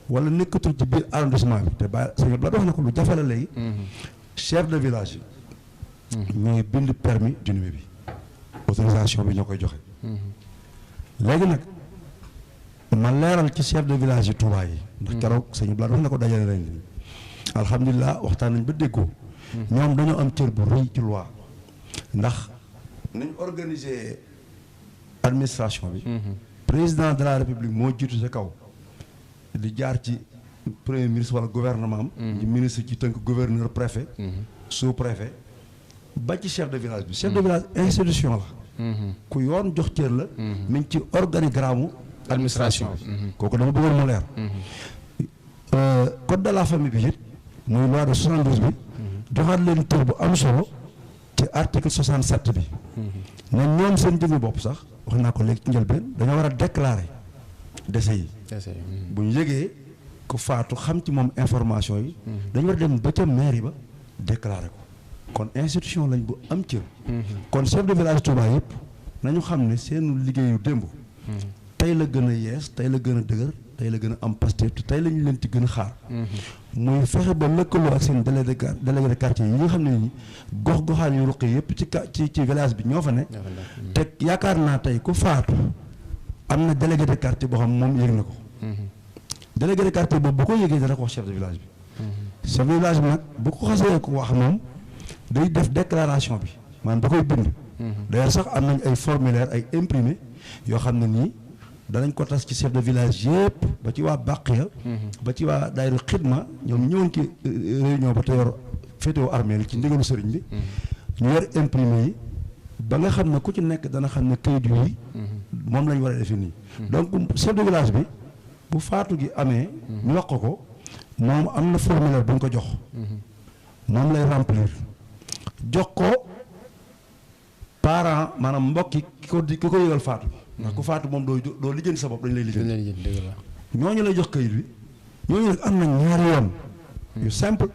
wala nekkatul ci biir arrondissement bi te bàyyi sëñ Blaat wax na ko lu jafe la léegi chef de village yi ñooy bind permis d'inhumer bi autorisation bi ñoo koy joxe léegi nag ma leeral ci chef de village yi Touba yi ndax keroog sëñ Blaat wax na ko dajale nañ ni alhamdulilah waxtaan nañ ba déggoo ñoom dañoo am cër bu rëy ci loi ndax nañ organiser administration bi président de la république moo jiitu sa kaw di jaar ci premier ministre wala gouvernement am di ministre ci tënk gouverneur préfet sous préfet ba ci chef de village bi chef de village institution la ku yoon jox cër la mi ngi ci organigramme administration bi kooku dama bëggoon mu leer code de la famille bi it muy loi de 72 bi joxaat leen cër bu am solo ci article 67 bi ne ñoom seen jëmmi bopp sax wax naa ko léegi ci njëlbeen dañoo war a déclarer décès yi bu ñu yëgee ku faatu xam ci moom information yi dañu war a dem ba ca mairie ba déclarer ko kon institution lañ bu am cër kon chef de village Touba yëpp nañu xam ne seenu liggéeyu démb tey la gën a yees tey la gën a dëgër tey la gën a am Pastef te tey lañu leen ci gën a xaar muy fexe ba lëkkaloo ak seen délégué de quartier yi nga xam ne ni gox-goxaan yu ruqi yëpp ci village bi ñoo fa ne te yaakaar naa tey ku faatu am na délégué de quartier boo xam moom yëg na ko délégué de quartier boobu bu ko yëgee dana ko wax chef de village bi chef de village bi nag bu ko xasee ko wax moom day def déclaration bi maanaam da koy bind d'ailleurs sax am nañ ay formulaire ay imprimé yoo xam ne nii danañ ko tas ci chef de village yëpp ba ci waa Baqiya ba ci waa daayira xidma ñoom ñëwoon ci réunion ba te yor féetewoo armée ci ndigalu sëriñ bi ñu yor imprimé yi ba nga xam ne ku ci nekk dana xam ne kayit yi moom lañ war a defee nii donc chef de village bi bu faatu gi amee ñu wax ko moom am na formulaire bu ñu ko jox moom lay remplir jox ko parent maanaam mbokki ki ko yëgal faatu ndax ku faatu moom doo lijjanti sa bopp dañ lay lijjanti ñooñu lay jox kayit bi ñooñu nag am na ñaari yoon yu simple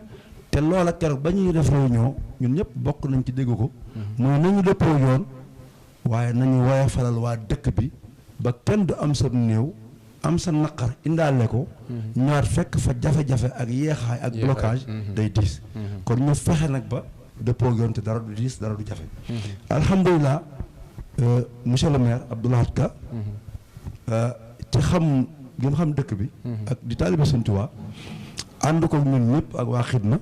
te loola keroog ba ñuy def réunion ñun ñëpp bokk nañ ci dégg ko mooy nañu dëppoo yoon waaye nañu woye falal waa dëkk bi ba kenn du am sa néew am sa naqar indaale ko ñaar fekk fa jafe-jafe ak yeexaay ak blocage day diis kon ñu fexe nag ba dëppoo yoon te dara du diis dara du jafe alhamdulilah monsieur le maire Abdou Lahad Ka ci xam gi mu xam dëkk bi ak di taalibe Sëñ Tuubaa ànd ko ñun ñëpp ak waa xidma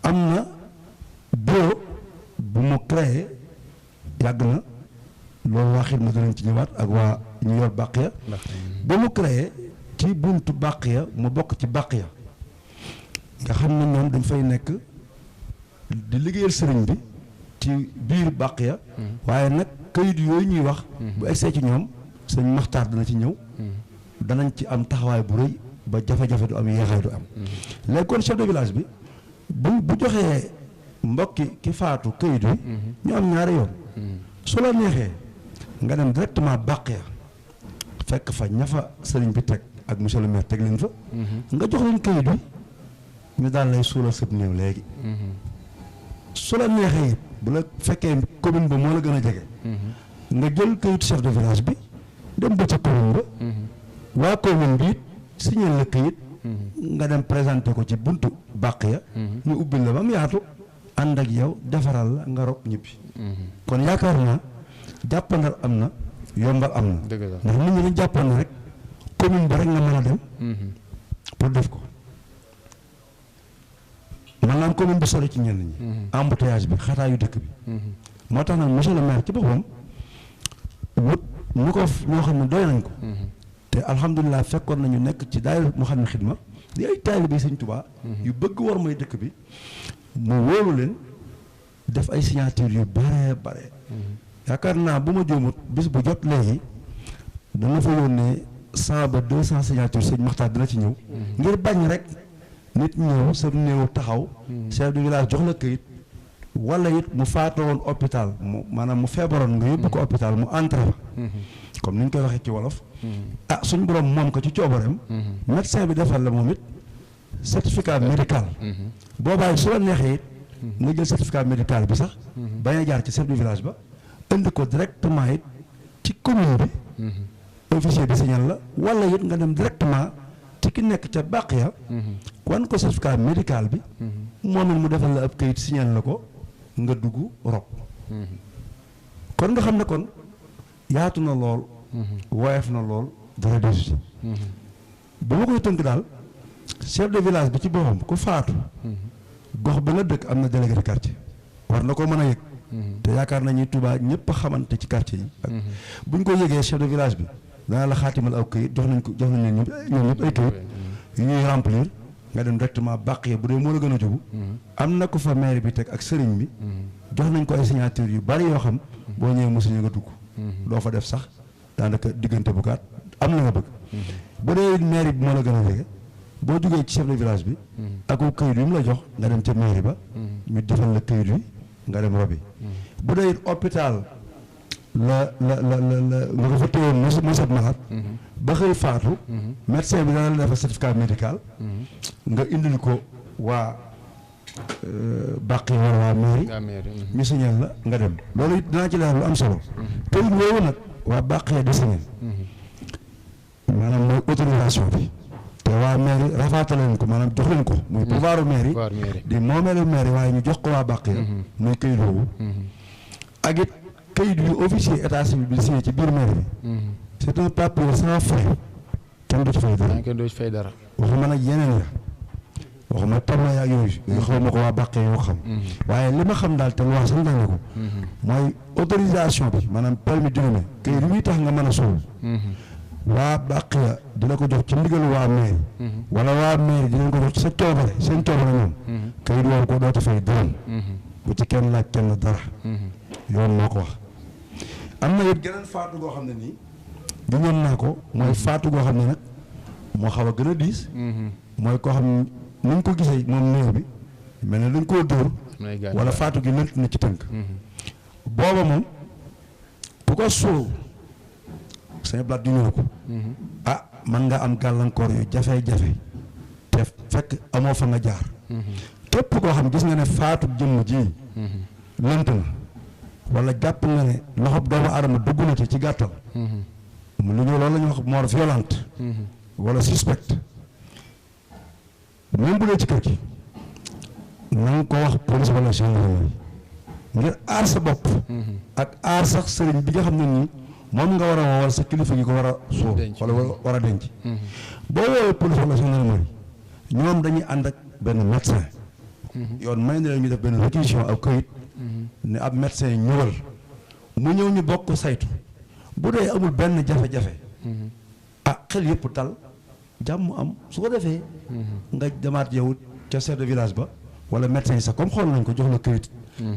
am na bureau bu mu créé yàgg na loolu waa xidma dinañ ci ñëwaat ak waa ñu yor Baqiya ba mu créé ci buntu Baqiya mu bokk ci Baqiya nga xam ne ñoom dañ fay nekk di liggéeyal sëriñ bi ci biir Baqiya waaye nag kayit yooyu ñuy wax bu egsee ci ñoom sëñ Maxtaar dana ci ñëw danañ ci am taxawaay bu rëy ba jafe-jafe du am yeexaay du am léegi kon chef de village bi bu joxee mbokki ki faatu kayit wi ñu am ñaari yoon su la neexee nga dem directement Baqiya fekk fa ña fa sëriñ bi teg ak monsieur le maire teg leen fa nga jox leen kayit wi ñu daal lay suulal sëb néew léegi su la neexee it bu la fekkee commune ba moo la gën a jege nga jël kayit chef de village bi dem ba ca commune ba waa commune bi it signé la kayit nga dem présenté ko ci buntu Baqiya ñu ubbil la ba mu yaatu ànd ak yow defaral la nga rob ñibbi kon yaakaar naa jàppandal am na yombal am na ndax nit ñi dañ jàppoon ne rek commune ba rek nga mën a dem pour def ko maanaam commune bi sori ci ñenn ñi embouteillage bi xataayu dëkk bi moo tax nag monsieur le maire ci boppam wut ñu ko ñoo xam ne doy nañ ko te alhamdulilah fekkoon nañu nekk ci daayira mu xam ne xidma di ay taalibe Sëñ Tuubaa yu bëgg war mooy dëkk bi mu wóolu leen def ay signature yu bare yaakaar naa bu ma juumut bis bu jot léegi dana fa yónnee 100 ba 200 signature sëñ Maxtaar dina ci ñëw ngir bañ rek nit ñëw sa néew taxaw chef de village jox la këyit wala it mu faatoo woon hôpital maanaam mu feebaroon nga yóbbu ko hôpital mu entré fa comme ni ñu koy waxee ci wolof suñ borom moom ko ci coobareem médecin bi defal la moom it certificat médical boobaay su la neexee it nga jël certificat médical bi sax bañ a jaar ci chef de village ba indi ko directement it ci commune bi officier bi signal la wala it nga dem directement ci ki nekk ca Baqiya wan ko certificat médical bi moom it mu defal la ab kayit signal la ko nga dugg rob kon nga xam ne kon yaatu na lool woyof na lool dara desu ba ma koy tënk daal chef de village bi ci boppam ku faatu gox ba nga dëkk am na délégué de quartier war na ko mën a yëg te yaakaar nañu Touba ñëpp a xamante ci quartier yi ak buñ ko yëgee chef de village bi dana la xaatimal aw këyit jox nañ leen ñoom ñëpp ay këyit yu ñuy remplir nga dem directement Baqiya bu dee moo la gën a jógu am na ko fa maire bi teg ak sëriñ bi jox nañ ko ay signature yu bari yoo xam boo ñëwee mosuñu nga dugg doo fa def sax daanaka diggante bu gàtt am na nga bëgg bu dee maire bi moo la gën a jege boo jógee ci chef de village bi ak këyit yu mu la jox nga dem ca mairie ba ñu defal la këyit yi nga dem robi bu dee it hôpital la nga ko fa téyoon mu set malade ba xëy faatu médecin bi dana la defal certificat médical nga indil ko waa bàq yi wala waa mairie ñu signal la nga dem loolu it dinaa ci leer lu am solo këyit woowu nag waa bàq yi di signal maanaam mooy autorisation bi te waa mairie rafaatale leen ko maanaam jox leen ko muy pouvoiru mairie di moomeelu mairie waaye ñu jox ko waa bàq ya muy këyit woowu ak it këyit bi officier état civil bi signé ci biir mairie bi c'est un papier sans frais kenn du ci fay dara waxuma nag yeneen la waxuma tabla yaag yooyu xaw ma ko waa bàqee yoo xam waaye li ma xam daal te lu wax sax na ko mooy autorisation bi maanaam permis d'inhumer këyit bi muy tax nga mën a suul waa bàq ya dina ko jox ci ndigalu waa mairie wala waa mairie dinañ ko jox ci sa coobare seen coobare ñoom këyit woowu ko doo ci fay dërëm bu ci kenn laaj kenn dara yoon moo ko wax am na it geneen faatu goo xam ne nii giñoon naa ko mooy faatu goo xam ne nag moo xaw a gën a diis mooy koo xam ne ni ñu ko gisee moom néew bi mel ne dañ koo dóor wala faatu gi lënt na ci tënk booba moom bu ko suul sañ blaat di ñëw ko man nga am gàllankoor yu jafe-jafe te fekk amoo fa nga jaar képp koo xam gis nga ne faatu jëmm ji lënt na wala jàpp nga ne loxob doomu aadama dugg na ci gàttal lu ñu loolu la ñuy wax mort violente wala suspect même bu dee ci kër gi na nga ko wax police wala gendarmerie ngir aar sa bopp ak aar sax sëriñ bi nga xam ne nii moom nga war a woo wala sa kilifa gi ko war a suul wala war a denc boo woowee police wala gendarmerie ñoom dañuy ànd ak benn médecin yoon may na leen ñu def benn réquisition ak këyit ne ab médecin ñëwal mu ñëw ñu bokk saytu bu dee amul benn jafe-jafe xel yëpp dal jàmm am su ko defee nga demaat yow ca chef de village ba wala médecin yi sax comme xool nañ ko jox la këyit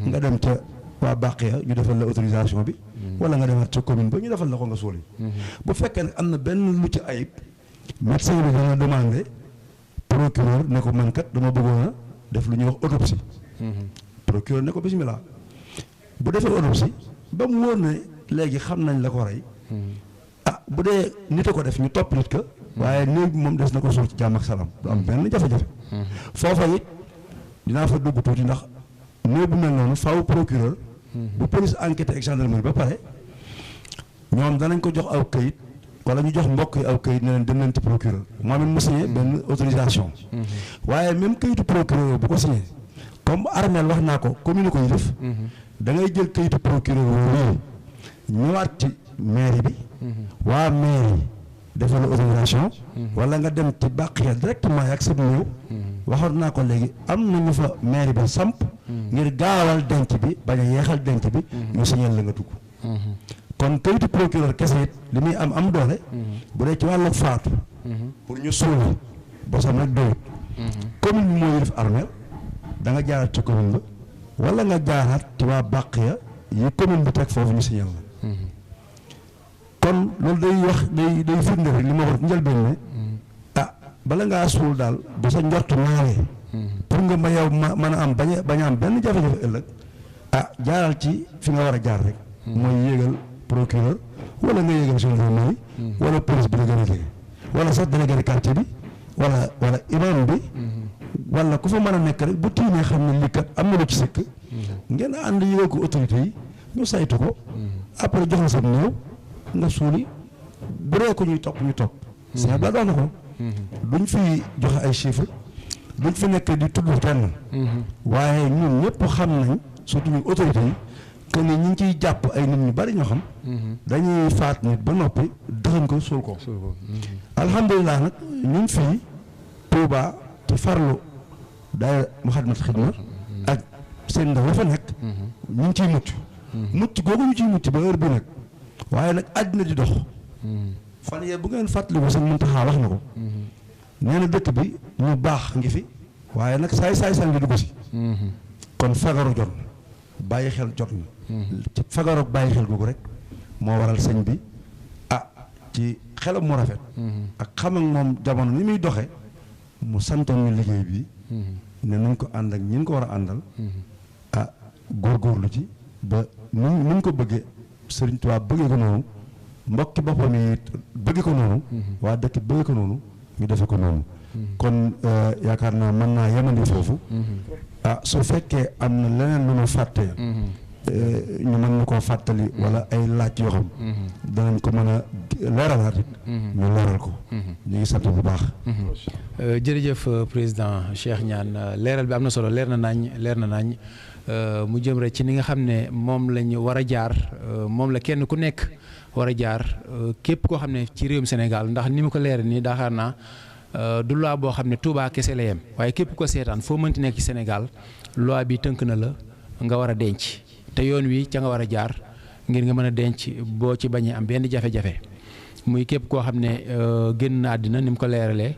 nga dem ca waa bàq ya ñu defal la autorisation bi wala nga demaat ca commune ba ñu defal la ko nga suul yi bu fekkee ne am na benn lu ci ayib médecin bi dana demandé procureur ne ko man kat dama bëggoon a def lu ñuy wax autopsie procureur ne ko bismillah bu defee autopsie ba mu wóor ne léegi xam nañ la ko rey bu dee nit a ko def ñu topp nit ka waaye néew bi moom des na ko suul ci jàmm ak salaam du am benn jafe-jafe foofa it dinaa fa dugg tuuti ndax néew bu mel noonu faaw procureur bu police enquête ak gendarmerie ba pare ñoom danañ ko jox aw këyit wala ñu jox mbokk yi aw këyit ne leen dem leen ci procureur moom it mu signé benn autorisation waaye même këyitu procureur bu ko signé comme armel wax naa ko commune ko yi def da ngay jël këyitu procureur woowu ñëwaat ci mairie bi waa mairie defal autorisation wala nga dem ci bàq ya directement ak sa néew waxoon naa ko léegi am na ñu fa mairie ba samp ngir gaawal denc bi bañ a yeexal denc bi ñu signal la nga dugg kon kayitu procureur kese it li muy am doole bu dee ci wàllu faatu pour ñu suuli bosam rek doyut commune bi moo def armeel da nga jaaraat ci commune ba wala nga jaaraat ci waa bàq ya yi commune bi teg foofu ñu signal la kon loolu day wax day firnde rek li ma wax njëlbeen ne bala ngaa suul daal bu sa njort naawee pour nga ma yow mën a am bañ a am benn jafe-jafe ëllëg jaaral ci fi nga war a jaar rek mooy yéegal procureur wala nga yéegal gendarmerie wala police bi la gën a jege wala sax délégué de quartier bi wala imam bi wala ku fa mën a nekk rek bu tiimee xam ne lii kat am na lu ci sëkk ngeen ànd yéegal ko autorité yi ñu saytu ko après jox la sa néew nga suuli bu dee ko ñuy topp ñu topp c'est ba doon na ko duñ fi joxe ay chiffres duñ fi nekk di tudd kenn waaye ñun ñëpp xam nañ surtout ñu autorités yi que ni ñu ngi ciy jàpp ay nit ñu bari ñoo xam dañuy faat nit ba noppi dëxañ ko suul ko alhamdulilah nag ñun fii Touba ci farlu daay Moukhaddamatoul Khidma ak seen ndaw la fa nekk ñu ngi ciy mucc googu ñu ciy mucc ba heure bi nag waaye nag àddina di dox fan yee bu ngeen fàttaliku sëñ Muntaxa wax na ko nee na dëkk bi ñu baax ngi fi waaye nag saay ngi dugg si kon fagaru jot na bàyyi xel jot na ci fagaru bàyyi xel googu rek moo waral sëñ bi ci xelam mu rafet ak xam ak moom jamono ni muy doxe mu santoon ñu liggéey bi ne nañ ko ànd ak ñin ko war a àndal góorgóorlu ci ba ni ñu ko bëggee Sëriñ Tuubaa bëggee ko noonu mbokki boppam yi bëggee ko noonu waa dëkk bëggee ko noonu ñu defe ko noonu kon yaakaar naa mën naa yemandi foofu su fekkee am na leneen lu ñu fàtte ñu mën na koo fàttali wala ay laaj yoo xam danañ ko mën a leeralaat ñu leeral ko ñu ngi sant bu baax jërëjëf président Cheikh Niane leeral bi am na solo leer na nañ mu jëm rek ci ni nga xam ne moom lañ war a jaar moom la kenn ku nekk war a jaar képp koo xam ne ci réewum Sénégal ndax ni mu ko leer nii daxaar naa du loi boo xam ne Touba kese la yem waaye képp ko seetaan foo mënti nekk ci Sénégal loi bi tënk na la nga war a denc te yoon wi ca nga war a jaar ngir nga mën a denc boo ci bañee am benn jafe-jafe muy képp koo xam ne génn na àddina ni mu ko leeralee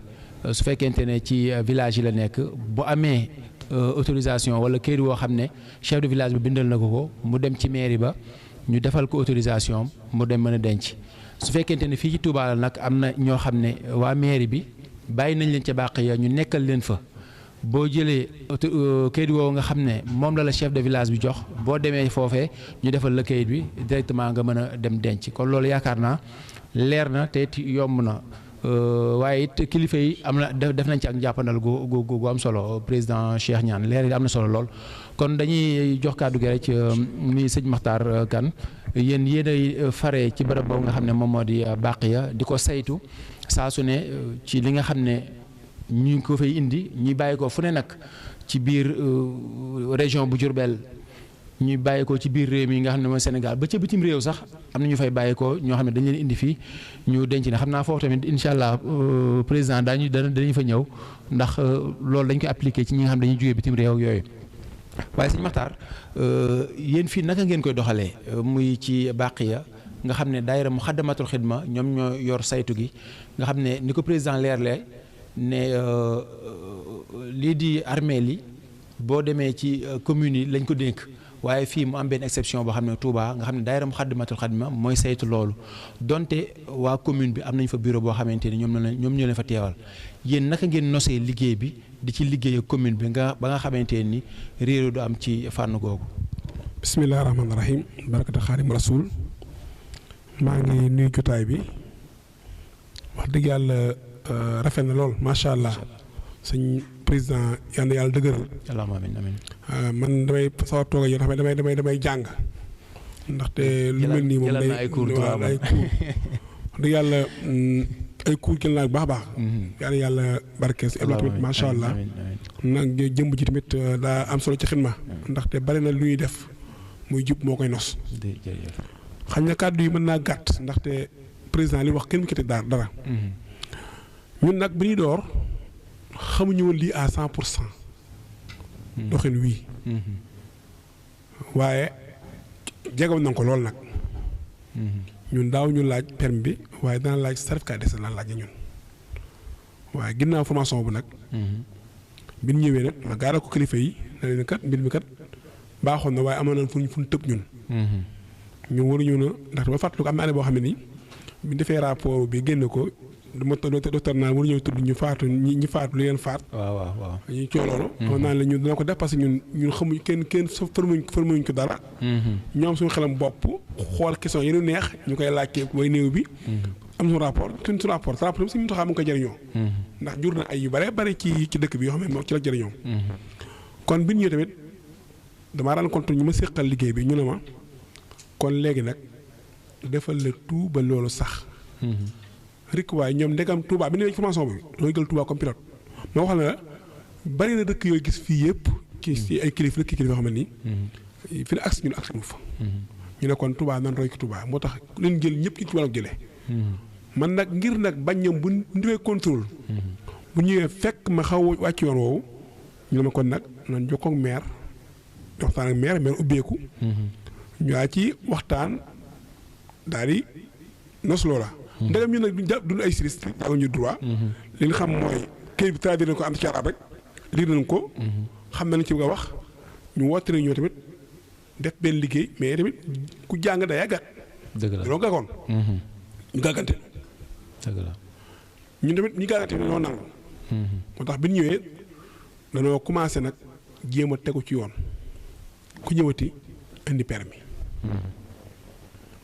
su fekkente ne ci village yi la nekk bu amee autorisation wala kayit woo xam ne chef de village bi bindal na ko mu dem ci mairie ba ñu defal ko autorisation mu dem mën a denc su fekkente ne fii ci Touba la nag am na ñoo xam ne waa mairie bi bàyyi nañ leen ca bàq ya ñu nekkal leen fa boo jëlee kayit woowu nga xam ne moom la chef de village bi jox boo demee foofee ñu defal la kayit bi directement nga mën a dem denc kon loolu yaakaar naa leer na te it yomb na waaye it kilifa yi am na def nañ ci ak njàppandal gu am solo président Cheikh Niane leer yi am na solo lool. kon dañuy jox kàddu gi rek muy sëñ Makhtar Kane yéen yéenay fare ci bërëb boobu nga xam ne moom moo di Baqiya di ko saytu saa su ne ci li nga xam ne ñu ngi ko fay indi ñuy bàyyi ko fu ne nag ci biir région bu Diourbel ñuy bàyyi ko ci biir réew mi nga xam ne mooy Sénégal ba ca bitim réew sax am na ñu fay bàyyi ko ñoo xam ne dañ leen indi fii ñu denc ne xam naa foofu tamit incha allah président dañu fa ñëw ndax loolu dañ koy appliqué ci ñi nga xam ne dañuy jógee bitim réew yooyu. waaye sëñ Makhtar yéen fii naka ngeen koy doxalee muy ci Baqiya nga xam ne daayira Muxaddamatul Xidma ñoom ñoo yor saytu gi nga xam ne ni ko président leerlee ne lii di armeel yi boo demee ci communes yi lañ ko dénk waaye fii mu am benn exception boo xam ne Touba nga xam ne daayira Muxaddamatul Xidma mooy saytu loolu donte waa commune bi am nañ fa bureau boo xamante ni ñoom ñoo leen fa teewal yéen naka ngeen nosee liggéey bi di ci liggéey ak commune bi ba nga xamante ni réeru du am ci fànn googu. bisimilah rahmaani rahim barakata xaadim rasul maa ngi nuyu jotaay bi wax dëgg yàlla rafet na lool macha allah sëñ président yal na yàlla dëgëral. allahumma amiin amiin. man damay sawar toog ak yow damay jàng. ndaxte lu mel nii moom day ay cours wax dëgg yàlla ay cours jël naa bu baax a baax. yal na yàlla barkeel si émission tamit macha allah. nag jëmb ji tamit daa am solo ci xidma. ndaxte bari na lu ñuy def muy jub moo koy nos. xam na kàddu yi mën naa gàtt ndaxte président li wax kenn mu ci teg dara. ñun nag bi ñuy door xamuñu woon lii à 100%. doxin wii. waaye jegoon nañ ko lool nag. ñun daaw ñu laaj permis bi waaye dana laaj certificat de la laaj ñun. waaye ginnaaw formation bu nag. bi ñu ñëwee nag ma gaaral ko kilifa yi ne leen kat mbir mi kat baaxoon na waaye amoon nañ fu ñu tëb ñun. ñu waruñu na ndax ba fàttaliku am na année boo xam ne nii bi ñu defee rapport bi génne ko dama docteur naa waruñoo tudd ñu faatu ñi faatu li leen faat. waaw. ñu coow loolu. xam naa ne ñun dina ko def parce que ñun xamuñ kenn formuñ ko dara. ñoom suñu xelam bopp xool question yi ñu neex ñu koy laajte way néew bi. am suñu rapport suñu rapport si ñu taxaw mu ngi koy jëriñoo. ndax jur na ay yu bare bare ci dëkk bi yoo xam ne moom ci la jëriñoo. kon bi ñu ñëwee tamit damaa rencontre ñu ma séqal liggéey bi ñu ne ma kon léegi nag defal la tout ba loolu sax. rik waaye ñoom ndegam Touba bi ñu ne formation bi dooy jël Touba comme pilote moo xam ne la bari na dëkk yooyu gis fii yëpp. ci ay kilifa yoo xam ne nii. fi ne agsi ñun agsi mu fa. ñu ne kon Touba nan roy ki Touba moo tax leen jël ñëpp ci Touba la jëlee. man nag ngir nag bañ ñoom bu ñu defee contrôle. bu ñëwee fekk ma xaw wàcc yoon woowu ñu ne ma kon nag nan jokkoo ak maire waxtaan ak maire ubbeeku. ñu ci waxtaan daal di nos loola. ndegam ñun nag duñ ay juriste jànguñu droit. li ñu xam mooy kayit bi traduire nañ ko am ci arab rek lire nañ ko. xam nañ ci nga wax ñu woote nañ ñoo tamit def benn liggéey mais tamit ku jàng day yàggat. dëgg la dañoo gàggoon. ñu gàggante. dëgg la ñun tamit ñu gàggante dañoo nangu. moo tax bi ñu ñëwee dañoo commencé nag jéem a tegu ci yoon ku ñëwati indi permis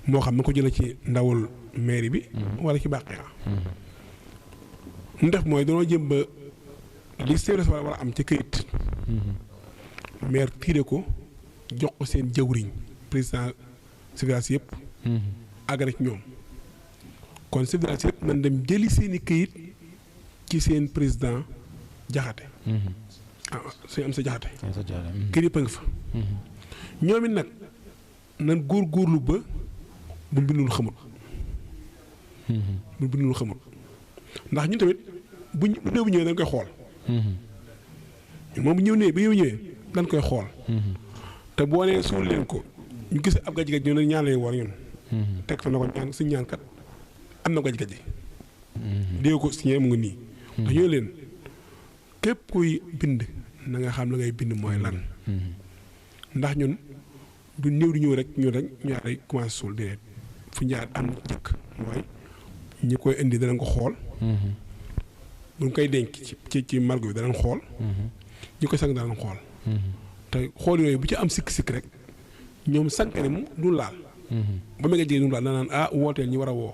moo xam na ko jëlee ci ndawul mairie bi wala ci Baqiya mu def mooy danoo jëm ba li service war a am ci këyit maire tiire ko jox ko seen jawriñ président civilisation yëpp àggale ci ñoom kon civilisation yëpp man dem jëli seen i këyit ci seen président jaxate suñu am sa jaxate kër yëpp a nga fa ñoom it nag nan góorgóorlu ba bu bindul xamul bu bindul xamul ndax ñun tamit bu néew bi ñëwee dañ koy xool moom bu ñëwee dañ koy xool te boo nee suul leen ko ñu gis ab gaj-gaj ñu ne ñaan lay war ñun teg fa na ko ñaan suñu ñaan kat am na gaj-gaj dégg ko signé mu ngi nii ndax ñoo leen képp kuy bind na nga xam la ngay bind mooy lan ndax ñun du néew di ñëw rek ñu ñaar day commencé suul déedéet fu ñaar am njëkk mooy ñi koy indi danañ ko xool bu ñu koy denc ci margo bi danañ xool ñi koy sang danañ xool te xool yooyu bu ci am sikk-sikk rek ñoom sànqane mu du laal ba ma nga jigéen du laal danaan wooteel ñi war a woo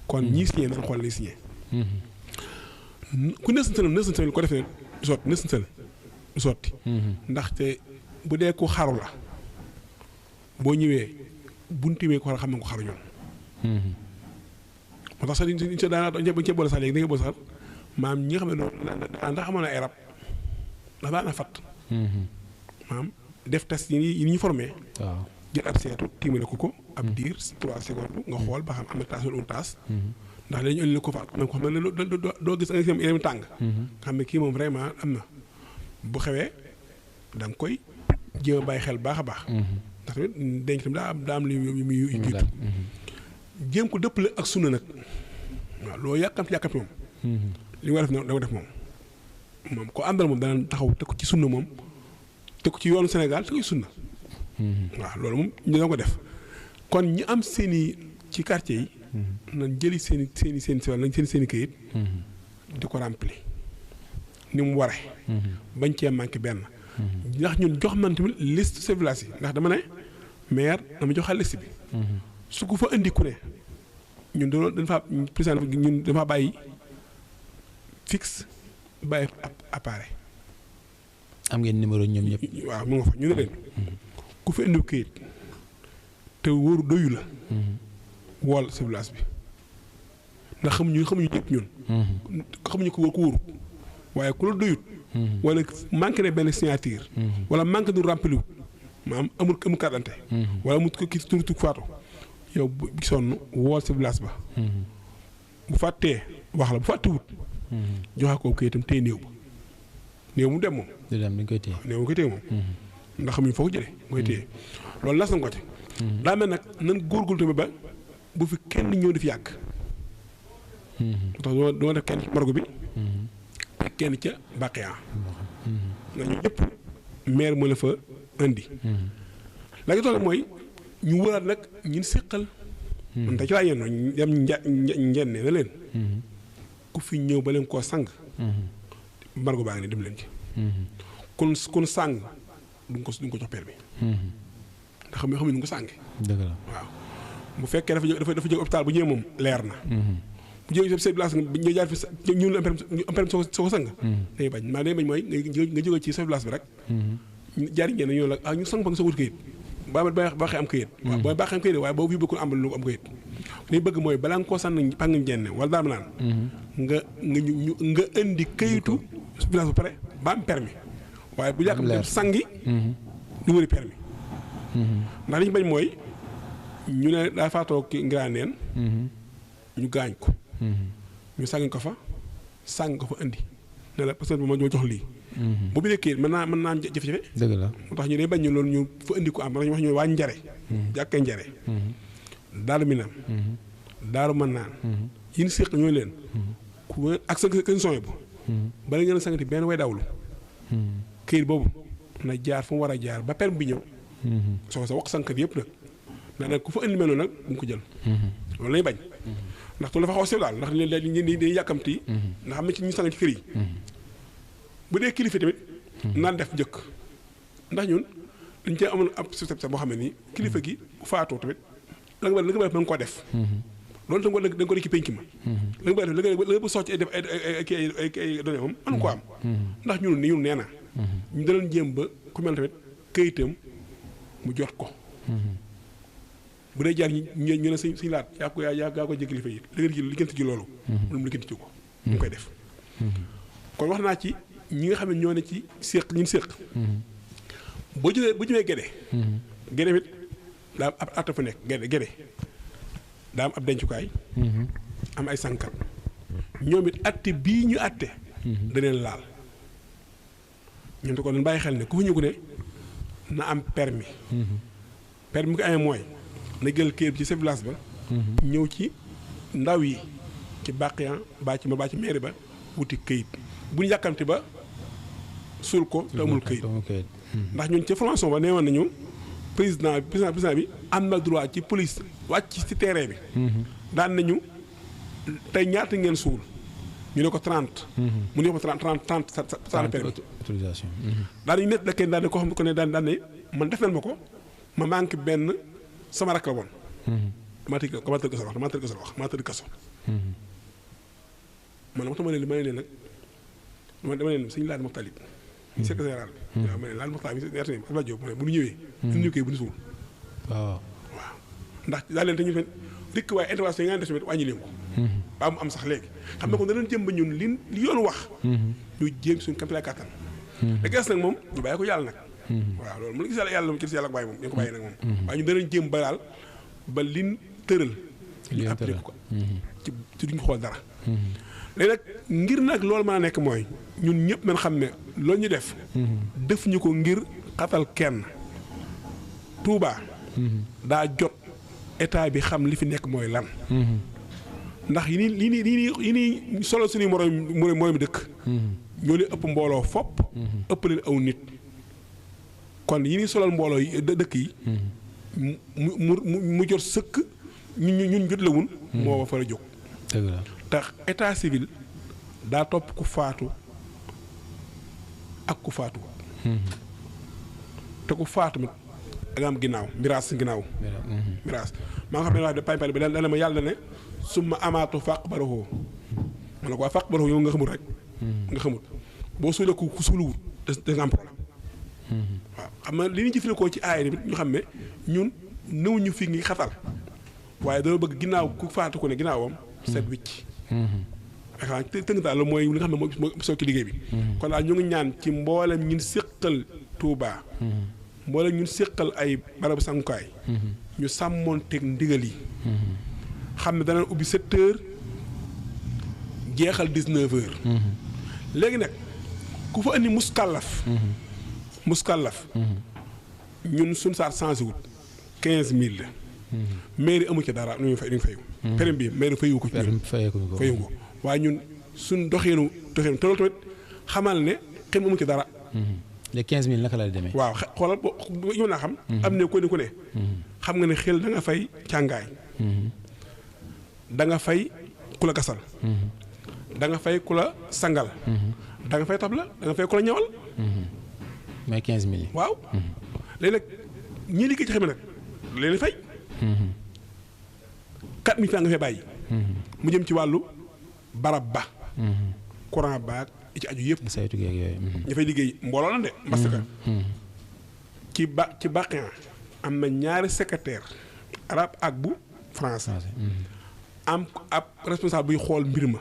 kon ñii signé nañ xool li signé ku nësantal ko defee sotti nësantal sotti ndaxte bu dee ko xaru la boo ñëwee buntimee ko xam ne ko xaru ñoom moo tax sax dañ cee boole sax léegi da nga boole sax maam ñi nga xam ne noonu ndax amoon na ay rab ndax daan na fat maam def test yi ñu formé jël ab seetu tiimale ko ab diir 3 secondes nga xool ba xam am na taas wala taas ndax dañu indi ko fa ko xam ne doo gis nga yaram tàng nga xam ne kii moom vraiment am na bu xewee da nga koy jéem a bàyyi xel baax a baax ndax tamit denc tam daa am lu yu jiitu jéem ko dëppale ak sunna nag waaw loo yàkkamti moom li nga def da nga def moom ko àndal moom dana taxaw teg ko ci sunna moom teg ko ci yoonu Sénégal te koy sunna waaw loolu moom ñu danga ko def kon ñi am seeni ci quartier yi nañ jëli seen i këyit di ko rempli ni mu waree bañ cee manqué benn ndax ñun jox man tamit liste de village yi ndax dama ne maire dama joxal liste bi su ko fa indi ku ne ñun dañ faa président ñun dafa bàyyi fixe bàyyi appareil am ngeen numéro ñoom ñëpp waaw mu nga fa ñu ne leen ku fi indi këyit te wóoru doyu la wool sa village bi ndax xamuñu ñëpp ñun xamuñu ko wóoru waaye ku la doyut wala manqué ne benn signature wala manqué du rempli maanaam amul carte d'identité wala mu ko kii tur faatu yow bu sonn wool sa village ba bu fàttee wax la bu fàttewut joxe ko këyitam téye néew ba néew mu dem moom dañ koy téye néew mu koy téye moom ndax xamuñu foo ko jëlee mooy téye loolu las na ko ci daa mel nag nan góorgóorlu tamit ba bu fi kenn ñëw di fi yàgg tax duma def kenn ci margo bi ak kenn ca Baqiya ndax ñu ñëpp maire moo la fa indi la nga toog mooy ñu wëraat nag ñun séqal man te ci laa yenn dem njenne na leen ku fi ñëw ba leen koo sang margo baa ngi ne dem leen ci kon sang duñ ko jox permis ndax xam ne ko sànge dëgg la waaw bu fekkee dafa jóg hôpital bu ñëwee moom leer na bu jógee sa place ñu jaar fi ñu am permis soo ko sang day bañ maa day bañ mooy nga jóge ci sa place bi rek jaari ngeen ñoo la ñu sang fa nga sa wut këyit baaxee am këyit waaw booy baaxee am këyit waaye boobu fi bëggul am lu am këyit li bëgg mooy balaa nga koo sànn pang jenne wala daal ma naan nga indi këyitu su village ba pare ba am permis waaye bu yàq dem sangi du wëri permis ndax li ñu bañ mooy ñu ne daa faatoo ki Ngiraneen ñu gaañ ko ñu sàng ko fa indi ne la parce que ma jox lii bu bi nekkee mën naa am jafe-jafe dëgg la moo tax ñu day bañ ñu loolu ñu fa indi ko am dañu wax ñu waa njare jàkkee njare daaru minam daaru mën naan yin séq ñooy leen ku ak sa kañ sooy bu bala ngeen a sangati benn way dawlu këyit boobu na jaar fu mu war a jaar ba permis bi ñëw soo sa wax sankat yëpp nag nag ku fa indi mel noonu nag bu mu ko jël loolu lay bañ ndax tu dafa xaw a sew daal ndax léegi dañuy yàkkamti ndax am na ci ñu sang ci kër yi bu dee kilifa tamit naan def njëkk ndax ñun dañ cee amoon ab système sax boo xam ne nii kilifa gi bu faatoo tamit la nga bëgg mën koo def. loolu tam da nga ko def ci penc ma. la nga bëgg def la nga bëgg sotti def ay données moom mënu ko am. ndax ñun nee na. ñu danañ jéem ba ku mel tamit këyitam mu jot ko. bu dee jaar ñu ne suñu laat yaa ko jégali fa it liggéenti ji loolu. mu liggéenti ci ko. mu koy def. kon wax naa ci ñi nga xam ne ñoo ne ci séq ñun séq. boo ñëwee Gédé. Gédé it daa am ab atta fa nekk Gédé daa am ab dencukaay. am ay sànkat ñoom it atte bii ñu atte. da leen laal. ñun te ko dañ bàyyi xel ne ku fa ñëw ne na am permis. permis bi ko amee mooy na jël kër ci chef village ba. ñëw ci ndaw yi ci bàqiyan baa ci mairie ba wuti këyit bu ñu yàkkamti ba suul ko te amul këyit. ndax ñun ca formation ba nee woon nañu président bi am na droit ci police wàcc ci terrain bi. daan nañu tey ñaata ngeen suul ñu ne ko 30. mu ne ko 30 sa permis autorisation. daan nañu net la kenn daan ne koo xam ne daan ne man def nañ ma ko ma manqué benn sama rakk la woon. damaa tëdd kaso. man ma ne leen nag dama leen sëñ Laat Moxtalib ñu sekk général bi waaw ma ne Laat Moxtalib Abdoulaye Diop bu ñu ñëwee ñu koy bu ñu suul waaw ndax daa leen te ñu fen rikk waaye intervention yi nga def tamit wàññi leen ko ba mu am sax léegi xam ne ko danañ jëm ba ñun li yoon wax ñu jéem suñu campé la kàttan da ges nag moom ñu bàyyi ko yàlla nag waaw loolu mu la gis yàlla moom ci yàlla ak bàyyi moom ñu ko bàyyi nag moom waaye ñu danañ jéem ba daal ba liñ tëral ñu appliqué ko ci duñ xool dara léegi nag ngir nag loolu mën a nekk mooy ñun ñëpp nañ xam ne loolu ñu def ñu ko ngir xatal kenn Touba daa jot état bi xam li fi nekk mooy lan ndax yi ni solo suñuy moroom dëkk ñoo leen ëpp mbooloo fopp ëpp leen aw nit kon yi ni solal mbooloo yi dëkk yi mu jot sëkk ñun jot la wun moo fa la jóg tax état civil daa topp ku faatu ak ku faatu te ku faatu mit da nga am ginnaaw miraas miraas maa nga xam ne wax de pañ bi dana ma yàlla ne su ma amaatu fàq baraxoo ma ne ko waa fàq baraxoo yow nga xamul rek nga xamul boo suulee ku suuluwut da nga am problème waaw xam nga li ñu jëfandikoo ci aaya bi ñu xam ne ñun nëw ñu fi ngi xatal waaye dama bëgg ginnaaw ku faatu ko ne ginnaawam set wicc xanaa tënk daal mooy li nga xam ne moo soo ci liggéey bi kon daal ñu ngi ñaan ci mboolem ñun séqal Touba mboolem ñun séqal ay barabu sangukaay ñu sàmmoon teg ndigal yi xam ne danañ ubbi 7 heures jeexal 19 heures léegi nag ku fa andi muskàllaf ñun suñ saat changé wut 15000 la mairie amu ci dara nu ñu fay fayu permis bi mairie fayu ko ci ñun fayu ko waaye ñun suñ doxeenu te loolu tamit xamal ne kenn amu ci dara les 15000 naka la demee waaw xoolal boo ñu naa xam am ne ku ne xam nga ne xel da nga fay càngaay da nga fay ku la gasal da nga fay ku la sangal da nga fay tabla da nga fay ku la ñawal mais 15000 yi waaw léegi nag ñii liggéey ci xam ne nag leen fay 4000 francs nga fay bàyyi mu jëm ci wàllu barab ba courant baag ci aju yëpp saytu geeg yooyu ñu fay liggéey mbooloo la de parce que ci bàqiyan am na ñaari secrétaire arabe ak bu français am ab responsable buy xool mbir ma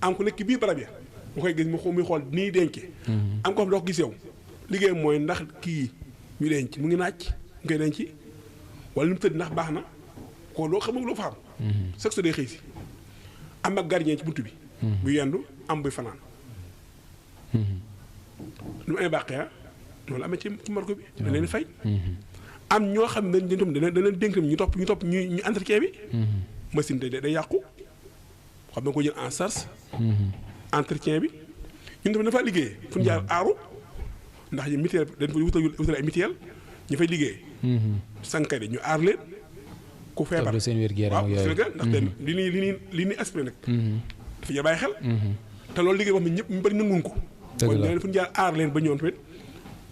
am ku nekk biir barab ya mu koy gis muy xool nii denc am ko xam doo ko gis yow liggéey mooy ndax kii ñu denc mu ngi naaj mu koy denc wala lu mu tëdd ndax baax na ko loo xam loo fa xam chaque jour day xëy si am ak gardien ci buntu bi bu yendu am buy fanaan lu mu amee bàqiya loolu amee ci marko bi da leen fay am ñoo xam ne dañ leen dénk ñu topp ñu entretien bi machine day yàqu xam na ko jël en charge entretien bi ñun tamit dafa liggéeyee fu ñu jaar aaru ndax ñu mutuelle dañ ko wutal ay mutuelle ñu fay liggéey sànqare ñu aar leen ku feebar seen wér-gu-yaram waaw Sénégal ndaxte li ni aspiré nag dafa jar bàyyi xel te loolu liggéey boo xam ne ñëpp ñu bari nanguñ ko kon leen fu ñu jaar aar leen ba ñoom tamit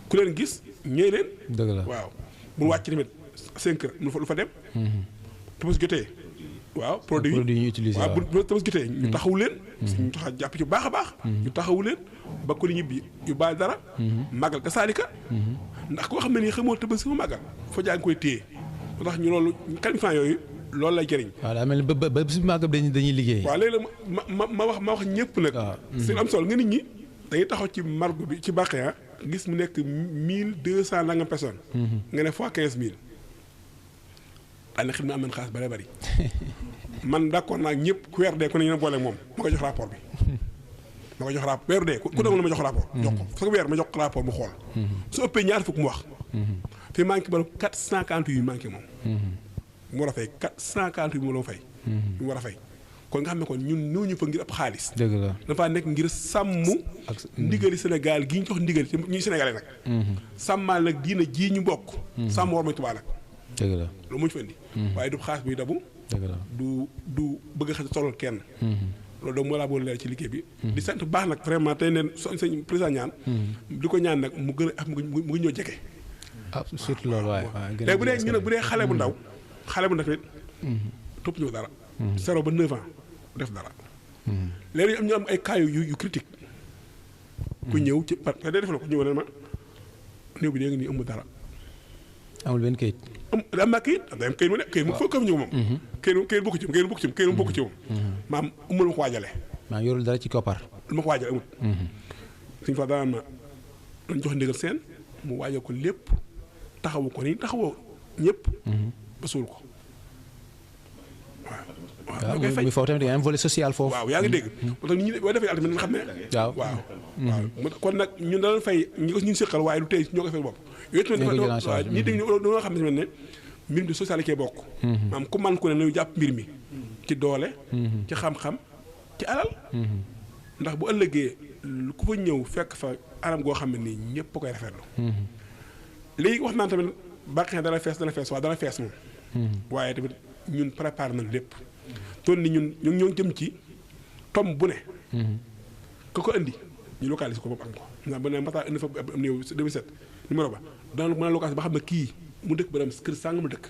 ku leen gis ñëw leen dëgg la waaw bu wàcc tamit 5 heures lu fa dem Tabaski jotee waaw produit yi ñu utilisé waaw bu Tabaski jotee ñu taxawu leen ñu tax jàpp ci baax a baax ñu taxawu leen ba ko li ñibbi yu baal dara màggal ka saalika ndax koo xam ne nii xamoo Tabaski ma màggal foo jaa ngi koy téye moo tax ñu loolu 4 francs yooyu loolu lay jëriñ waaw daa mel ni ba bis bu màggal dañuy liggéey waaw léegi nag ma wax ñëpp nag si am solo nga nit ñi dañuy taxaw ci margo bi ci Bakhia gis mu nekk 1200 nangam personnes nga ne fois 15000 daanaka xam ne am nañ xaalis bëree bëri man d'accord naa ñëpp ku weer dee ku ne ñu ne boole moom ma ko jox rapport bi ma ko jox rapport weer dee ku demul ma jox rapport jox ko fa weer ma jox rapport mu xool su ëppee ñaar fukk mu wax fi manqué ba 448 yu manqué moom mu war a fay 448 mu la fay mu war a fay kon nga xam ne kon ñun ñoo ñu fa ngir ab xaalis dëgg la dafa nekk ngir sàmm ndigali Sénégal gi ñu jox ndigal ci ñuy sénégalais nag sàmmaal nag diina ji ñu bokk sàmm war may Tuubaa nag dëgg la loolu moo ñu fa indi waaye du xaalis buy dabu dëgg la du bëgg a xas solol kenn loolu donc moo laa boole leer ci liggéey bi di sant baax nag vraiment tey neen sëñ président ñaan di ko ñaan nag mu gën a mu ngi ñoo jege ah surtout loolu waaye léegi bu dee ñu ne bu dee xale bu ndaw xale bu ndaw tamit topp ñëw dara 0 ba 9 ans def dara léegi ñu am ay cas yu critique ku ñëw ci parce que day def na ko ñëw ne ma néew bi dee nga nii amul dara amul benn kayit am naa kayit am na kayit mu ne kayit mu foo ko ñëw moom kayit bokku ci kayit mu bokku ci moom maam umul ma ko waajale maa yorul dara ci koppar lu ma ko waajale amut suñu fa danaan ma dañ jox ndigal seen mu waajal ko lépp taxawu ko nii taxawoo ñëpp ba suul ko waaw muy foofu tamit da nga am volet social foofu waaw yaa ngi dégg moo tax nit ñi boo defee altamit nga xam ne waaw kon nag ñun danañ fay ñi ko ñu seqal waaye du tey ñoo ko fay bopp yooyu tamit waaw ñi dégg dañoo xam ne mbir mi social kee bokk maanaam ku man ku ne nañu jàpp mbir mi ci doole ci xam-xam ci alal ndax bu ëllëgee ku fa ñëw fekk fa anam goo xam ne nii ñëpp koy rafetlu léegi wax naan tamit Bakhia dana fees waaw dana fees moom waaye tamit ñun préparé nañ lépp toll ni ñun ñoo jëm ci tom bu ne ka ko indi ñu localisé ko bopp am ko ndax bu ne Matar indi fa am néew 2007 numéro ba dana mën a localisé ba xam ne kii mu dëkk ba dem kër sàng mu dëkk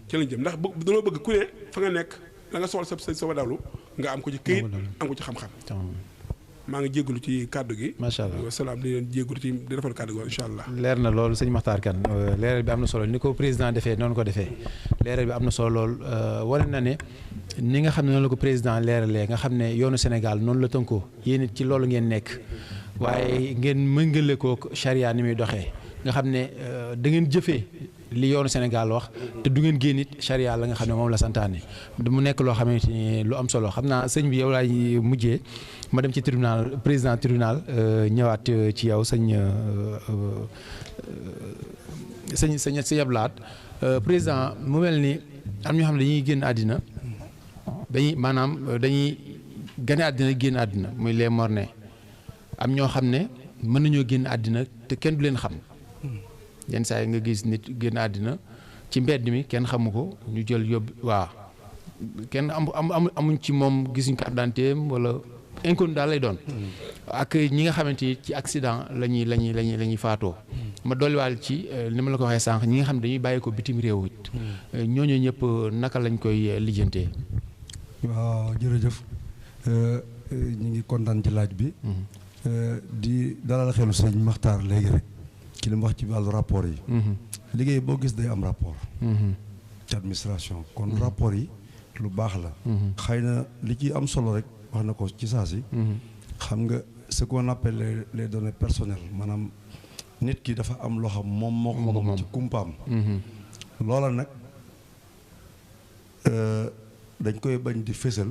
ci lañ jëm ndax dañoo bëgg ku ne fa nga nekk da nga soxla sa sama dawlu nga am ko ci këyit am ko ci xam-xam maa ngi jégalu ci kàddu gi macha allah wasalaam di leen jégalu ci di rafetlu kàddu gi incha allah leer na loolu sëñ Makhtar Kane leeral bi am na solo ni ko président defee noonu ko defee leeral bi am na solo lool wane na ne ni nga xam ne noonu la ko président leeralee nga xam ne yoonu Sénégal noonu la tënkoo yéen it ci loolu ngeen nekk waaye ngeen mëngale ko charia ni muy doxee nga xam ne da ngeen jëfee li yoonu Sénégal wax te du ngeen génn it charia la nga xam ne moom la santaane mu nekk loo xamante ni lu am solo xam naa sëñ bi yow laay mujjee ma dem ci tribunal président tribunal ñëwaat ci yow sëñ Ablaat président mu mel ni am ñoo xam ne dañuy génn àddina dañuy gane àddina génn àddina muy les mornais am ñoo xam ne mën nañoo génn àddina te kenn du leen xam yenn saa yi nga gis nit génn àddina ci mbedd mi kenn xamu ko ñu jël yóbbu waaw kenn amuñ ci moom gisuñ carte d'identité wala inconnu daal lay doon ak ñi nga xamante ni ci accident la ñuy faatoo ma dolliwaal ci ni ma la ko waxee sànq ñi nga xam ne dañuy bàyyi ko bitim réew it ñooñu ñëpp naka lañ koy lijjantee. waaw jërëjëf ñu ngi kontaan ci laaj bi di dalal xelu sëñ Makhtar léegi rek ci li mu wax ci wàllu rapport yi liggéey boo gis day am rapport ci administration kon rapport yi lu baax la xëy na li ci am solo rek wax na ko ci saa si xam nga ce qu'on appelle les données personnelles maanaam nit ki dafa am loo xam moom moo ko moom ci kumpaam loola nag dañ koy bañ di fésal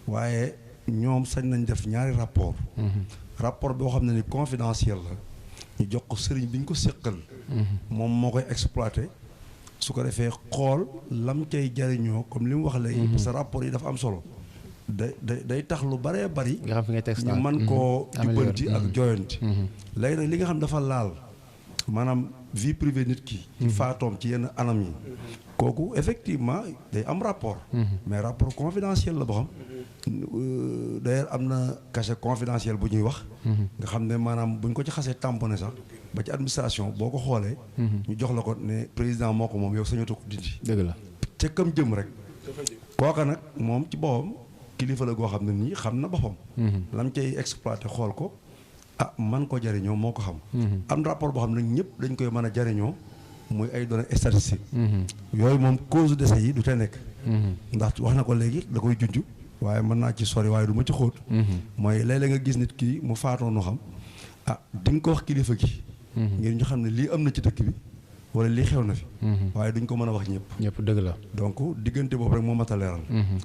waaye ñoom sañ nañ def ñaari rapport rapport boo xam ne ni confidentiel la ñu jox ko sëriñ bi ñu ko séqal moom moo koy exploité su ko defee xool lam cay jariñoo comme li mu wax léegi parce que rapport yi dafa am solo day tax lu bëree bëri ñu mën koo jubbanti ak jooyanti léegi nag li nga xam dafa laal maanaam vie privée nit ki ci faatoom ci yenn anam yi kooku effectivement day am rapport mais rapport confidentiel la boo xam d'ailleurs am na cachet confidentiel bu ñuy wax nga xam ne maanaam buñ ko ci xasee tamponné sax ba ci administration boo ko xoolee ñu jox la ko ne président moo ko moom yow sañatu ko dindi dëgg la ca kam jëm rek kooka nag moom ci boppam kilifa la goo xam ne nii xam na boppam lam cay exploité xool ko man ko jariñoo moo ko xam am rapport boo xam ne ñëpp dañ koy mën a jariñoo muy ay données statistiques yooyu moom cause décès yi du te nekk ndax wax na ko léegi da koy junj waaye mën naa ci sori waaye du ma ci xóot mooy léeg-léeg nga gis nit kii mu faatoo nu xam di nga ko wax kilifa gi ngir ñu xam ne lii am na ci dëkk bi wala lii xew na fi waaye duñ ko mën a wax ñëpp dëgg la donc diggante boobu rek moo mat a leeral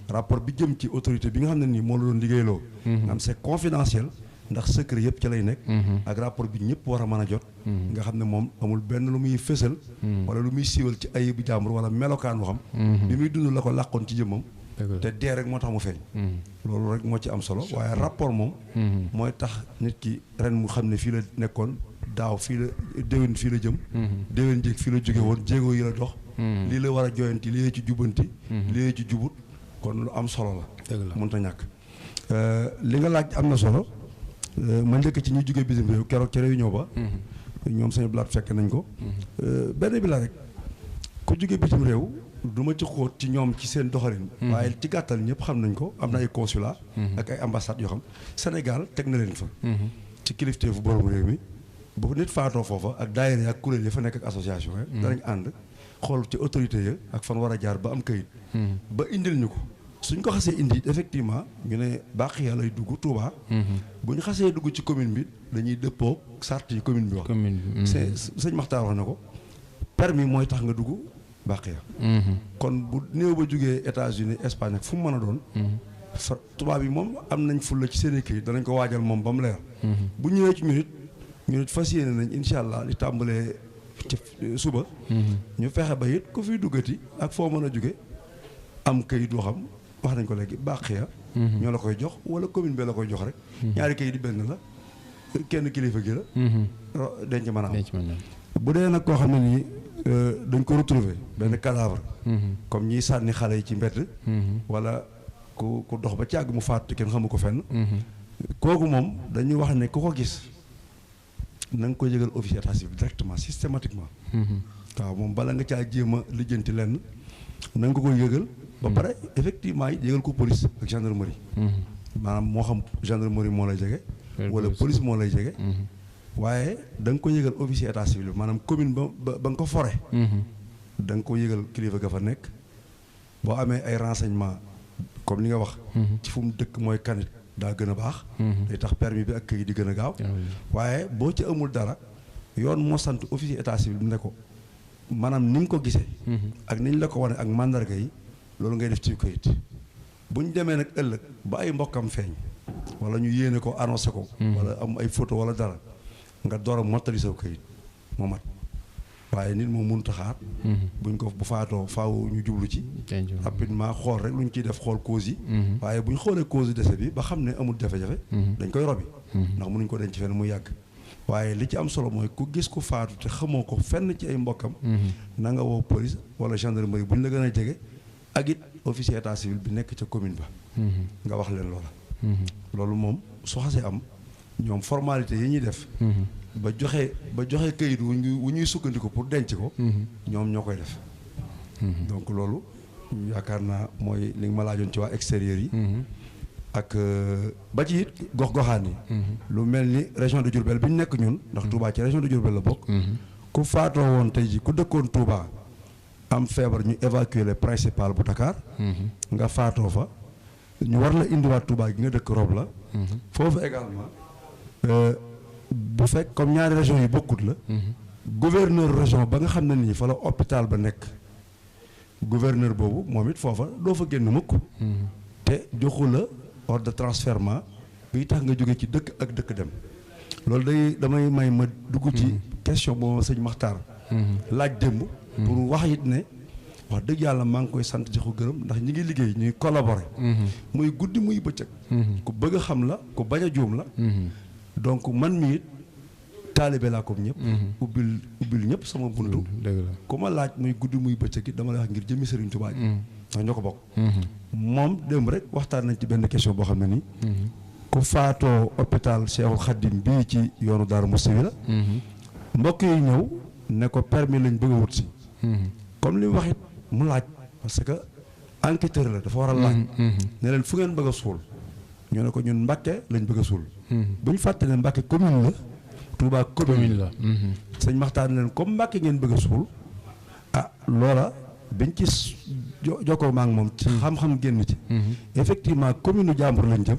rapport bi jëm ci autorité bi nga xam ne nii moo la doon liggéeyloo nga xam c'est confidentiel ndax secret yëpp ci lay nekk ak rapport bi ñëpp war a mën a jot nga xam ne moom amul benn lu muy fësal wala lu muy siiwal ci ayibu jàmbur wala melokaan waxam bi muy dund la ko làqoon ci jëmmam te dee rek moo tax mu feeñ loolu rek moo ci am solo waaye rapport moom mooy tax nit ki ren mu xam ne fii la nekkoon daaw fii la déwén fii la jëm déwén jéeg fii la jóge woon jéego yi la dox lii la war a joyanti lii la ci jubbanti lii la ci jubut kon lu am solo la mënut a ñàkk li nga laaj am na solo ma njëkk ci ñu jóge bitim réew keroog ca réunion ba ñoom sañu blaat fekk nañ ko benn bi la rek ku jóge bitim réew du ma ci xóot ci ñoom ci seen doxalin waaye ci gàttal ñëpp xam nañ ko am na ay consulat ak ay ambassades yoo xam Sénégal teg na leen fa ci kilifteefu borom réew mi bu nit faatoo foofa ak daayira ak kuréel yi fa nekk ak association yi danañ ànd xool ci autorité ya ak fan war a jaar ba am kayit ba indil ñu ko suñ ko xasee indi effectivement ñu ne Bakhiya lay dugg Touba bu ñu xasee dugg ci commune bi dañuy dëppoo sart yi commune bi wax sëñ Maxtaar wax na ko permis mooy tax nga dugg Bakhiya kon bu néew ba jógee États-Unis Espagne ak fu mu mën a doon fa tubaab yi moom am nañ fulla ci seen i kayit danañ ko waajal moom ba mu leer bu ñëwee ci ñu nit fas yéene nañ incha allah li tàmbalee ci suba ñu fexe ba it ku fiy duggati ak foo mën a jóge am kayit yoo xam wax nañ ko léegi Bakhiya ñoo la koy jox wala commune bi la koy jox rek ñaari kayit yi benn la kenn kilifa gi la denc mën a am bu dee nag koo xam ne nii dañ ko retrouver benn cadavre comme ñiy sànni xale yi ci mbedd wala ku dox ba ci àgg mu faatu kenn xamu ko fenn kooku moom dañuy wax ne ku ko gis na nga ko yëgal officier état civil directement systématiquement waaw moom bala nga caa jéem a lijjanti lenn na nga ko koy yëgal ba pare effectivement yi yëgal ko police ak gendarmerie maanaam moo xam gendarmerie moo lay jege wala police moo lay jege waaye da nga ko yëgal officier état civil bi maanaam commune ba nga ko fore da nga ko yëgal kilifa ga fa nekk boo amee ay renseignement comme li nga wax ci fu mu dëkk mooy kanit daa gën a baax day tax permis bi ak këyit di gën a gaaw waaye boo ci amul dara yoon moo sant officier état civil bi ne ko maanaam ni nga ko gisee ak ni ñu la ko wane ak mandarga yi loolu ngay def ci këyit bu ñu demee nag ëllëg ba ay mbokkam feeñ wala ñu yéene ko annoncé ko wala am ay photo wala dara nga door a mottali saw këyit moo mat waaye nit moom mënut a xaar buñ ko bu faatoo faaw ñu jublu ci rapidement xool rek lu ñu ciy def xool cause yi waaye bu ñu xoolee cause décès bi ba xam ne amul jafe-jafe dañ koy robi ndax mënuñ ko denc fenn muy yàgg waaye li ci am solo mooy ku gis ku faatu te xamoo ko fenn ci ay mbokkam na nga woo police wala gendarmerie bu ñu la gën a jege ak it officier état civil bi nekk ca commune ba nga wax leen loola loolu moom su xasee am ñoom formalité yi ñuy def ba joxe kayit wu ñuy sukkandiku pour denc ko ñoom ñoo koy def donc loolu yaakaar naa mooy li nga ma laajoon ci waa extérieur yi ak ba ci it gox-goxaan yi lu mel ni région de Diourbel bi ñu nekk ñun ndax Touba ci région de Diourbel la bokk ku faatoo woon tey ji ku dëkkoon Touba am feebar ñu évacuer le principal bu Dakar nga faatoo fa ñu war la indiwaat Touba gi nga dëkk rob la foofu également bu fekk comme ñaari région yi bokkut la gouverneur région ba nga xam ne nii fa la hôpital ba nekk gouverneur boobu moom it foofa doo fa génn mukk te joxu la ordre de transfèrement bi tax nga jóge ci dëkk ak dëkk dem loolu damay may ma dugg ci question boobu sëñ Maxtaar laaj démb pour wax it ne wax dëgg yàlla maa ngi koy sant di ko gërëm ndax ñi ngi liggéey ñuy collaborer muy guddi muy bëccëg ku bëgg a xam la ku bañ a juum la donc man mi it taalibe laa comme ñëpp ubbil ñëpp sama buntu ku ma laaj muy guddi muy bëccëg it dama lay wax ngir jëmmi Sëriñ Tuubaa ndax ñoo ko bokk moom démb rek waxtaan nañ ci benn question boo xam ne ni ku faatoo hôpital Cheikhul Khadim bii ci yoonu Daaru Musti wi la mbokk yi ñëw ne ko permis lañ bëgg a wut si comme li mu wax it mu laaj parce que enquêteur la dafa war a laaj. ne leen fu ngeen bëgg a suul. ñu ne ko ñun Mbàkke lañ bëgg a suul. bu ñu fàtte ne Mbàkke commune la. Touba commune la. sëñ Maxtaar ne leen comme Mbàkke ngeen bëgg a suul. loola biñ ci jokkoo ma ak moom ci xam-xam génn ci. effectivement commune jàmbur lañ jëm.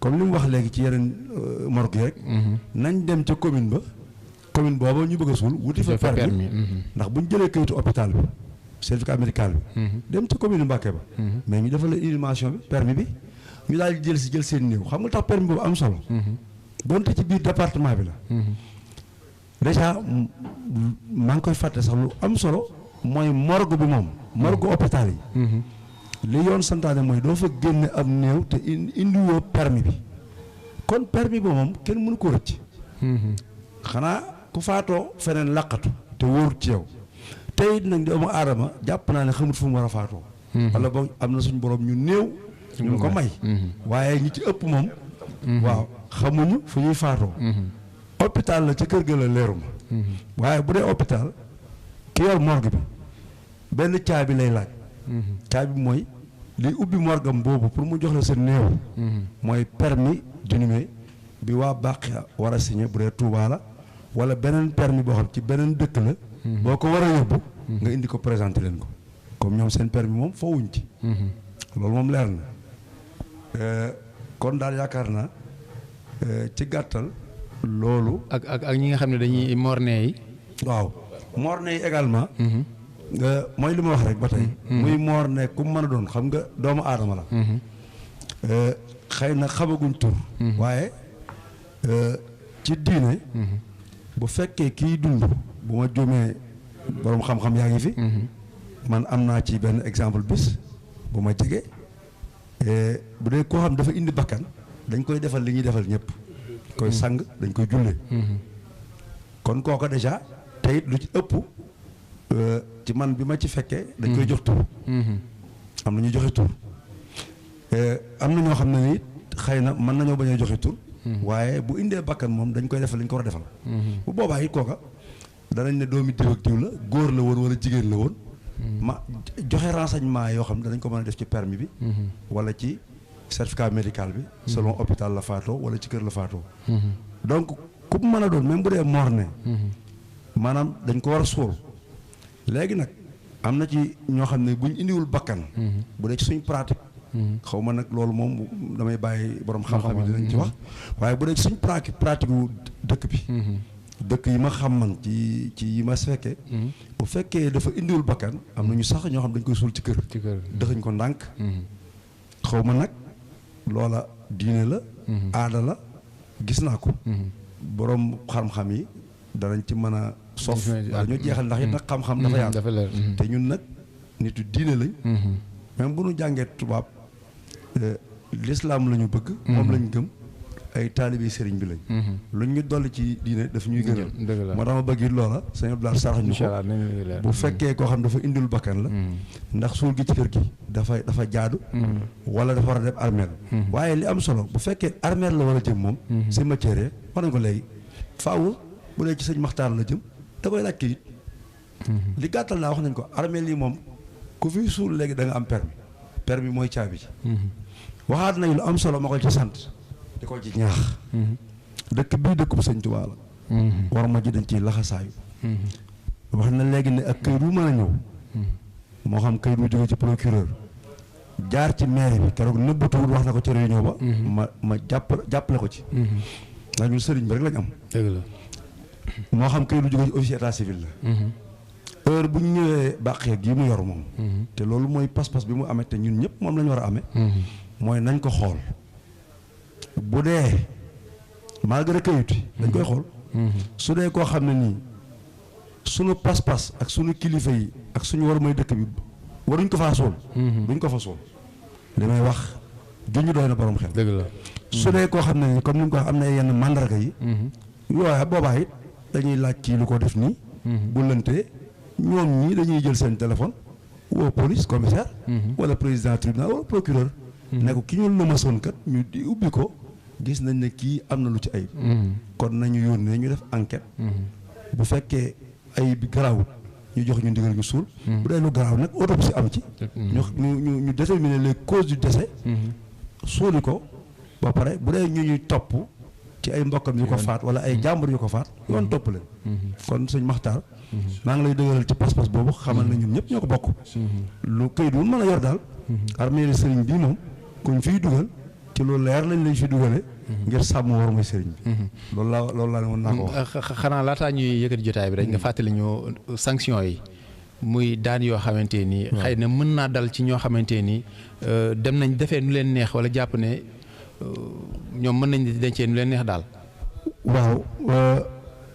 comme li mu wax léegi ci yeneen morgue yi rek. nañ dem ca commune ba. commune booba ñu bëgg a suul wuti fa permis ndax bu ñu jëlee kayitu hôpital bi certificat médical bi. dem ca commune Mbàkke ba. mais ñu defal la inhumation bi permis bi ñu daal di jël seen néew xam nga tax permis boobu am solo. donte ci biir département bi la. déjà maa ngi koy fàtte sax lu am solo mooy morgue bi moom. morgue hôpital yi. li yoon santaane mooy doo fa génne am néew te indiwoo permis bi kon permis bi moom kenn mënu ko rëcc. xanaa ku faatoo feneen laqatu te wóorut ci yow te it nag doomu aadama jàpp naa ne xamut fu mu war a faatoo. wala boog am na suñu borom ñu néew. ñu ko may. waaye ñi ci ëpp moom. waaw xamuñu fu ñuy faatoo. hôpital la ci kër ga la leeruma. waaye bu dee hôpital ki yor morgue bi benn caabi lay laaj. caabi mooy liy ubbi morgam boobu pour mu jox la sa néew. mooy permis d'inhumer bi waa Baqiya war a signé bu dee Touba la wala beneen permis boo xam ci beneen dëkk la. boo ko war a yóbbu. nga indi ko présenté leen ko comme ñoom seen permis moom foowuñ ci. loolu moom leer na kon daal yaakaar naa ci gàttal loolu. ak ñi nga xam ne dañuy morne yi. waaw morne yi également. mooy li ma wax rek ba tey. muy morne ku mën a doon xam nga doomu aadama la. xëy na xamaguñ tur. waaye ci diine. bu fekkee kiy dund bu ma juumee borom xam-xam yaa ngi fi. man am naa ci benn exemple bis bu ma jege bu dee koo xam dafa indi bakkan dañ koy defal li ñuy defal ñëpp. koy sang dañ koy jullee. kon kooka déjà te it lu ci ëpp ci man bi ma ci fekkee dañ koy jox tur. am na ñuy joxe tur am na ñoo xam ne ni xëy na mën nañoo bañ a joxe tur. waaye bu indee bakkan moom dañ koy defal li ñu ko war a defal. bu boobaa it kooka danañ ne doomi diw ak diw la góor la woon wala jigéen la woon. ma joxe renseignement yoo xam ne danañ ko mën a def ci permis bi. wala ci certificat médical bi. selon hôpital la faatoo wala ci kër la faatoo. donc ku mu mën a doon même bu dee morne. maanaam dañ ko war a suul. léegi nag am na ci ñoo xam ne buñ indiwul bakkan. bu dee ci suñ pratique. xaw ma nag loolu moom damay bàyyi borom xam-xam yi dinañ ci wax. waaye bu dee ci suñ pratique wu dëkk bi. dëkk yi ma xam man ci yi ma fekkee. bu fekkee dafa indiwul bakkan am na ñu sax ñoo xam dañ koy suul ci kër. dëxañ ko ndànk. xaw ma nag loola diine la. aada la gis naa ko. borom xam-xam yi danañ ci mën a sof. ñu jeexal ndax it nag xam-xam dafa yaatu. te ñun nag nitu diine lañ. même bu nu jàngee tubaab l'islam la ñu bëgg. moom lañ gëm. ay taalibe sëriñ bi lañ. luñ ñu dolli ci diine daf ñuy gënal. moo tax ma bëgg it loola sëñ Abdoulaye sarax ñu ko bu fekkee koo xam dafa indil bakkan la. ndax suul gi ci kër gi dafa jaadu. wala dafa war a dem armeel. waaye li am solo bu fekkee armeel la war a jëm moom. cimetière wax nañ ko léegi faaw bu dee ci sëñ Maxtaar la jëm da koy laaj kayit. li gàttal naa wax nañ ko armeel yi moom ku fi suul léegi da nga am permis mooy caabi ci. waxaat nañ lu am solo ma koy ci sant. di ko ci ñaax. dëkk bii dëkk bu sëñ Tuubaa la. war ma ji dañ ciy laxasaayu. wax na léegi ne ak këyit bu mën a ñëw. moo xam këyit bu jóge ci procureur. jaar ci mairie bi keroog nëbbatuwul wax na ko ci réunion ba. ma jàppale ko ci. ndax ñun sëriñ bi rek lañ am. dëgg la. moo xam këyit bu jóge ci officier état civil la. heure bu ñu ñëwee bàqee gii mu yor moom. te loolu mooy pas-pas bi mu amee te ñun ñëpp moom la ñu war a amee. mooy nañ ko xool. bu dee malgré kayit dañ koy xool. su dee koo xam ne nii sunu pas-pas ak sunu kilifa yi ak suñu war mooy dëkk bi waruñ ko faa suul. duñ ko fa suul. li may wax juñu doy na borom xel. dëgg la. su dee koo xam ne nii comme ni nga ko wax am na yenn mandarga yi. yooya boobaa it dañuy laaj kii lu ko def nii. bu lëntee ñoom ñii dañuy jël seen téléphone woo police commissaire. wala président tribunal wala procureur. ne ko ki ñu lëmasoon kat ñu di ubbi ko gis nañ ne kii am na lu ci ayib. kon nañu yónnee ñu def enquête. bu fekkee ayib bi garaawut ñu jox ñu ndigal ñu suul. bu dee lu garaaw nag autopsie am ci. ñu déterminer les causes du décès. suuli ko ba pare bu dee ñu ñuy topp ci ay mbokkam yu ko faat wala ay jàmbur yu ko faat yoon topp leen. kon sëñ Maxtaar. maa ngi lay dëgëral ci pas-pas boobu xamal na ñun ñëpp ñoo ko bokk. lu këyit wu mën a yor daal. armée sëriñ bii moom kuñ fiy dugal ci lu leer lañ lay fi dugale ngir sàmm war mooy sëriñ bi. loolu laa ne woon naa ko wax. xanaa laataa ñuy yëkkati jotaay bi rek nga fàttali ñu sanction yi muy daan yoo xamante ni. xëy na mën naa dal ci ñoo xamante ni dem nañ defee nu leen neex wala jàpp ne ñoom mën nañ dencee nu leen neex daal. waaw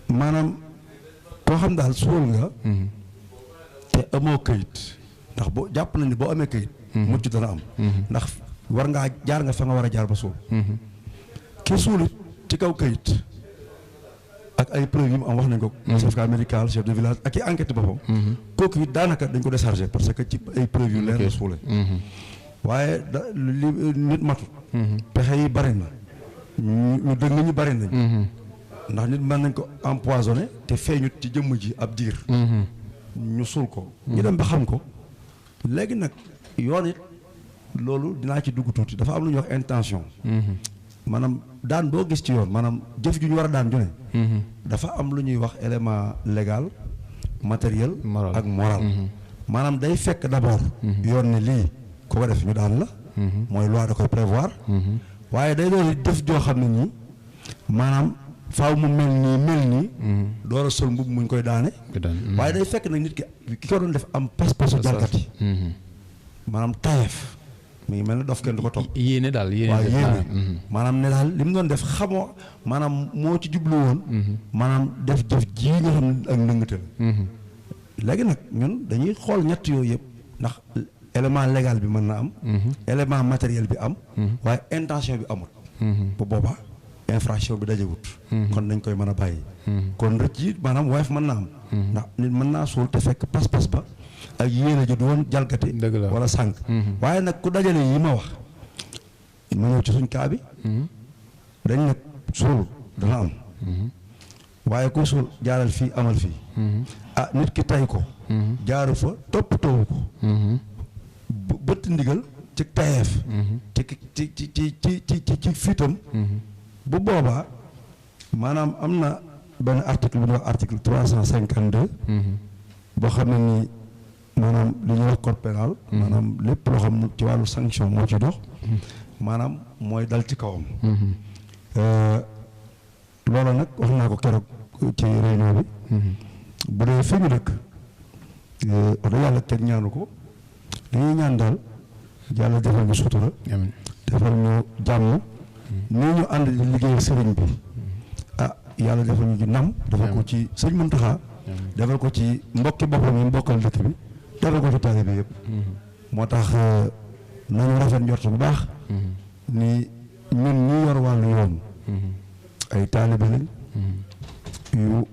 maanaam koo xam daal suul nga. te amoo këyit ndax boo jàpp nañ ne boo amee këyit. mucc dana am. ndax war ngaa jaar nga fa nga war a jaar ba suul. ki suulit ci kaw këyit ak ay preuve yi mu am wax nañ ko. certificat médical chef de village ak i enquête boppam. kooku it daanaka dañ ko déchargé parce que ci ay preuve yu leer la suule. waaye li nit matut. pexe yi bari na ñu dëgg ñu bari nañ. ndax nit mën nañ ko empoisonné te feeñut ci jëmm ji ab diir. ñu suul ko. ñu dem ba xam ko léegi nag yoon it loolu dinaa ci dugg tuuti dafa am lu ñuy wax intention. maanaam daan boo gis ci yoon maanaam jëf ju ñu war a daan ju ne. dafa am lu ñuy wax élément légal matériel. ak moral. maanaam day fekk d'abord. yoon ne lii ku ko def ñu daan la. mooy loi da koy prévoir. waaye day doon jëf joo xam ne nii maanaam faaw mu mel nii. door a sol mbubb muñ koy daane. waaye day fekk nag nit ki ko doon def am pas-pasu jalgati. maanaam tayeef mi ngi mel ne dof kenn du ko topp. yéene daal yéene maanaam ne daal li mu doon def xamoo maanaam moo ci jublu woon. maanaam def jëf ji nga xam ne ak ndëngate la. léegi nag ñun dañuy xool ñett yooyu yëpp ndax élément légal bi mën na am. élément matériel bi am. waaye intention bi amul. bu boobaa infraction bi dajewut. kon dañ koy mën a bàyyi. kon rëcc yi maanaam woyof mën na am. ndax nit mën naa suul te fekk pas-pas ba. ak yéene ji du woon jalgati wala sànq. waaye nag ku dajale yi ma wax ma ñëw ci suñ kaa bi. dañ nag suul dana am. waaye ku suul jaaral fii amal fii. ah nit ki tay ko. jaaru fa toppatoo ko. bëtt ndigal ci tayeef. ci fitam. bu boobaa maanaam am na benn article bu ñuy wax article 352. boo xam ne nii. maanaam li ñuy wax code pénal maanaam lépp loo xam ci wàllu sanction moo ci dox. maanaam mooy dal ci kawam. loola nag wax naa ko keroog ci réunion bi. bu dee fi ñu dëkk. wax dëgg yàlla kenn ñaanu ko. li ñuy ñaan daal yàlla defal ñu sutura. defal ñu jàmm. nii ñu ànd di liggéey sëriñ bi. ah yàlla defal ñu ci ndam. defal ko ci sëñ Muntaxa. defal ko ci mbokki boppam yi mbokkal dëkk bi. defal ko ci taalibe bi yëpp. moo tax nañu rafet njort bu baax. ni ñun ñi yor wàllu yoon. ay taalibe lañ. yu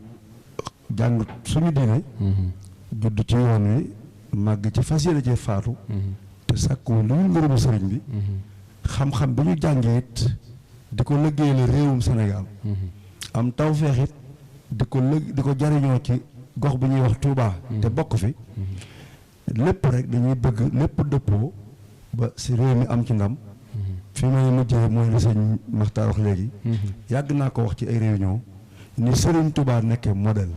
jàng suñu diine. judd ci yoon wi màgg ci fas yéene cee faatu. te sàkku lu ñu ngërëmu sëriñ bi. xam-xam bi ñu jàngee it di ko liggéeyal réewum Sénégal. am tawfeex it di ko jariñoo ci gox bu ñuy wax Touba. te bokk fi. lépp rek dañuy bëgg lépp dëppoo ba si réew mi am ci ndam. fi may mujjee mooy li sëñ Maxtaar wax léegi. yàgg naa ko wax ci ay réunion ni Sëriñ Touba nekkee modèle.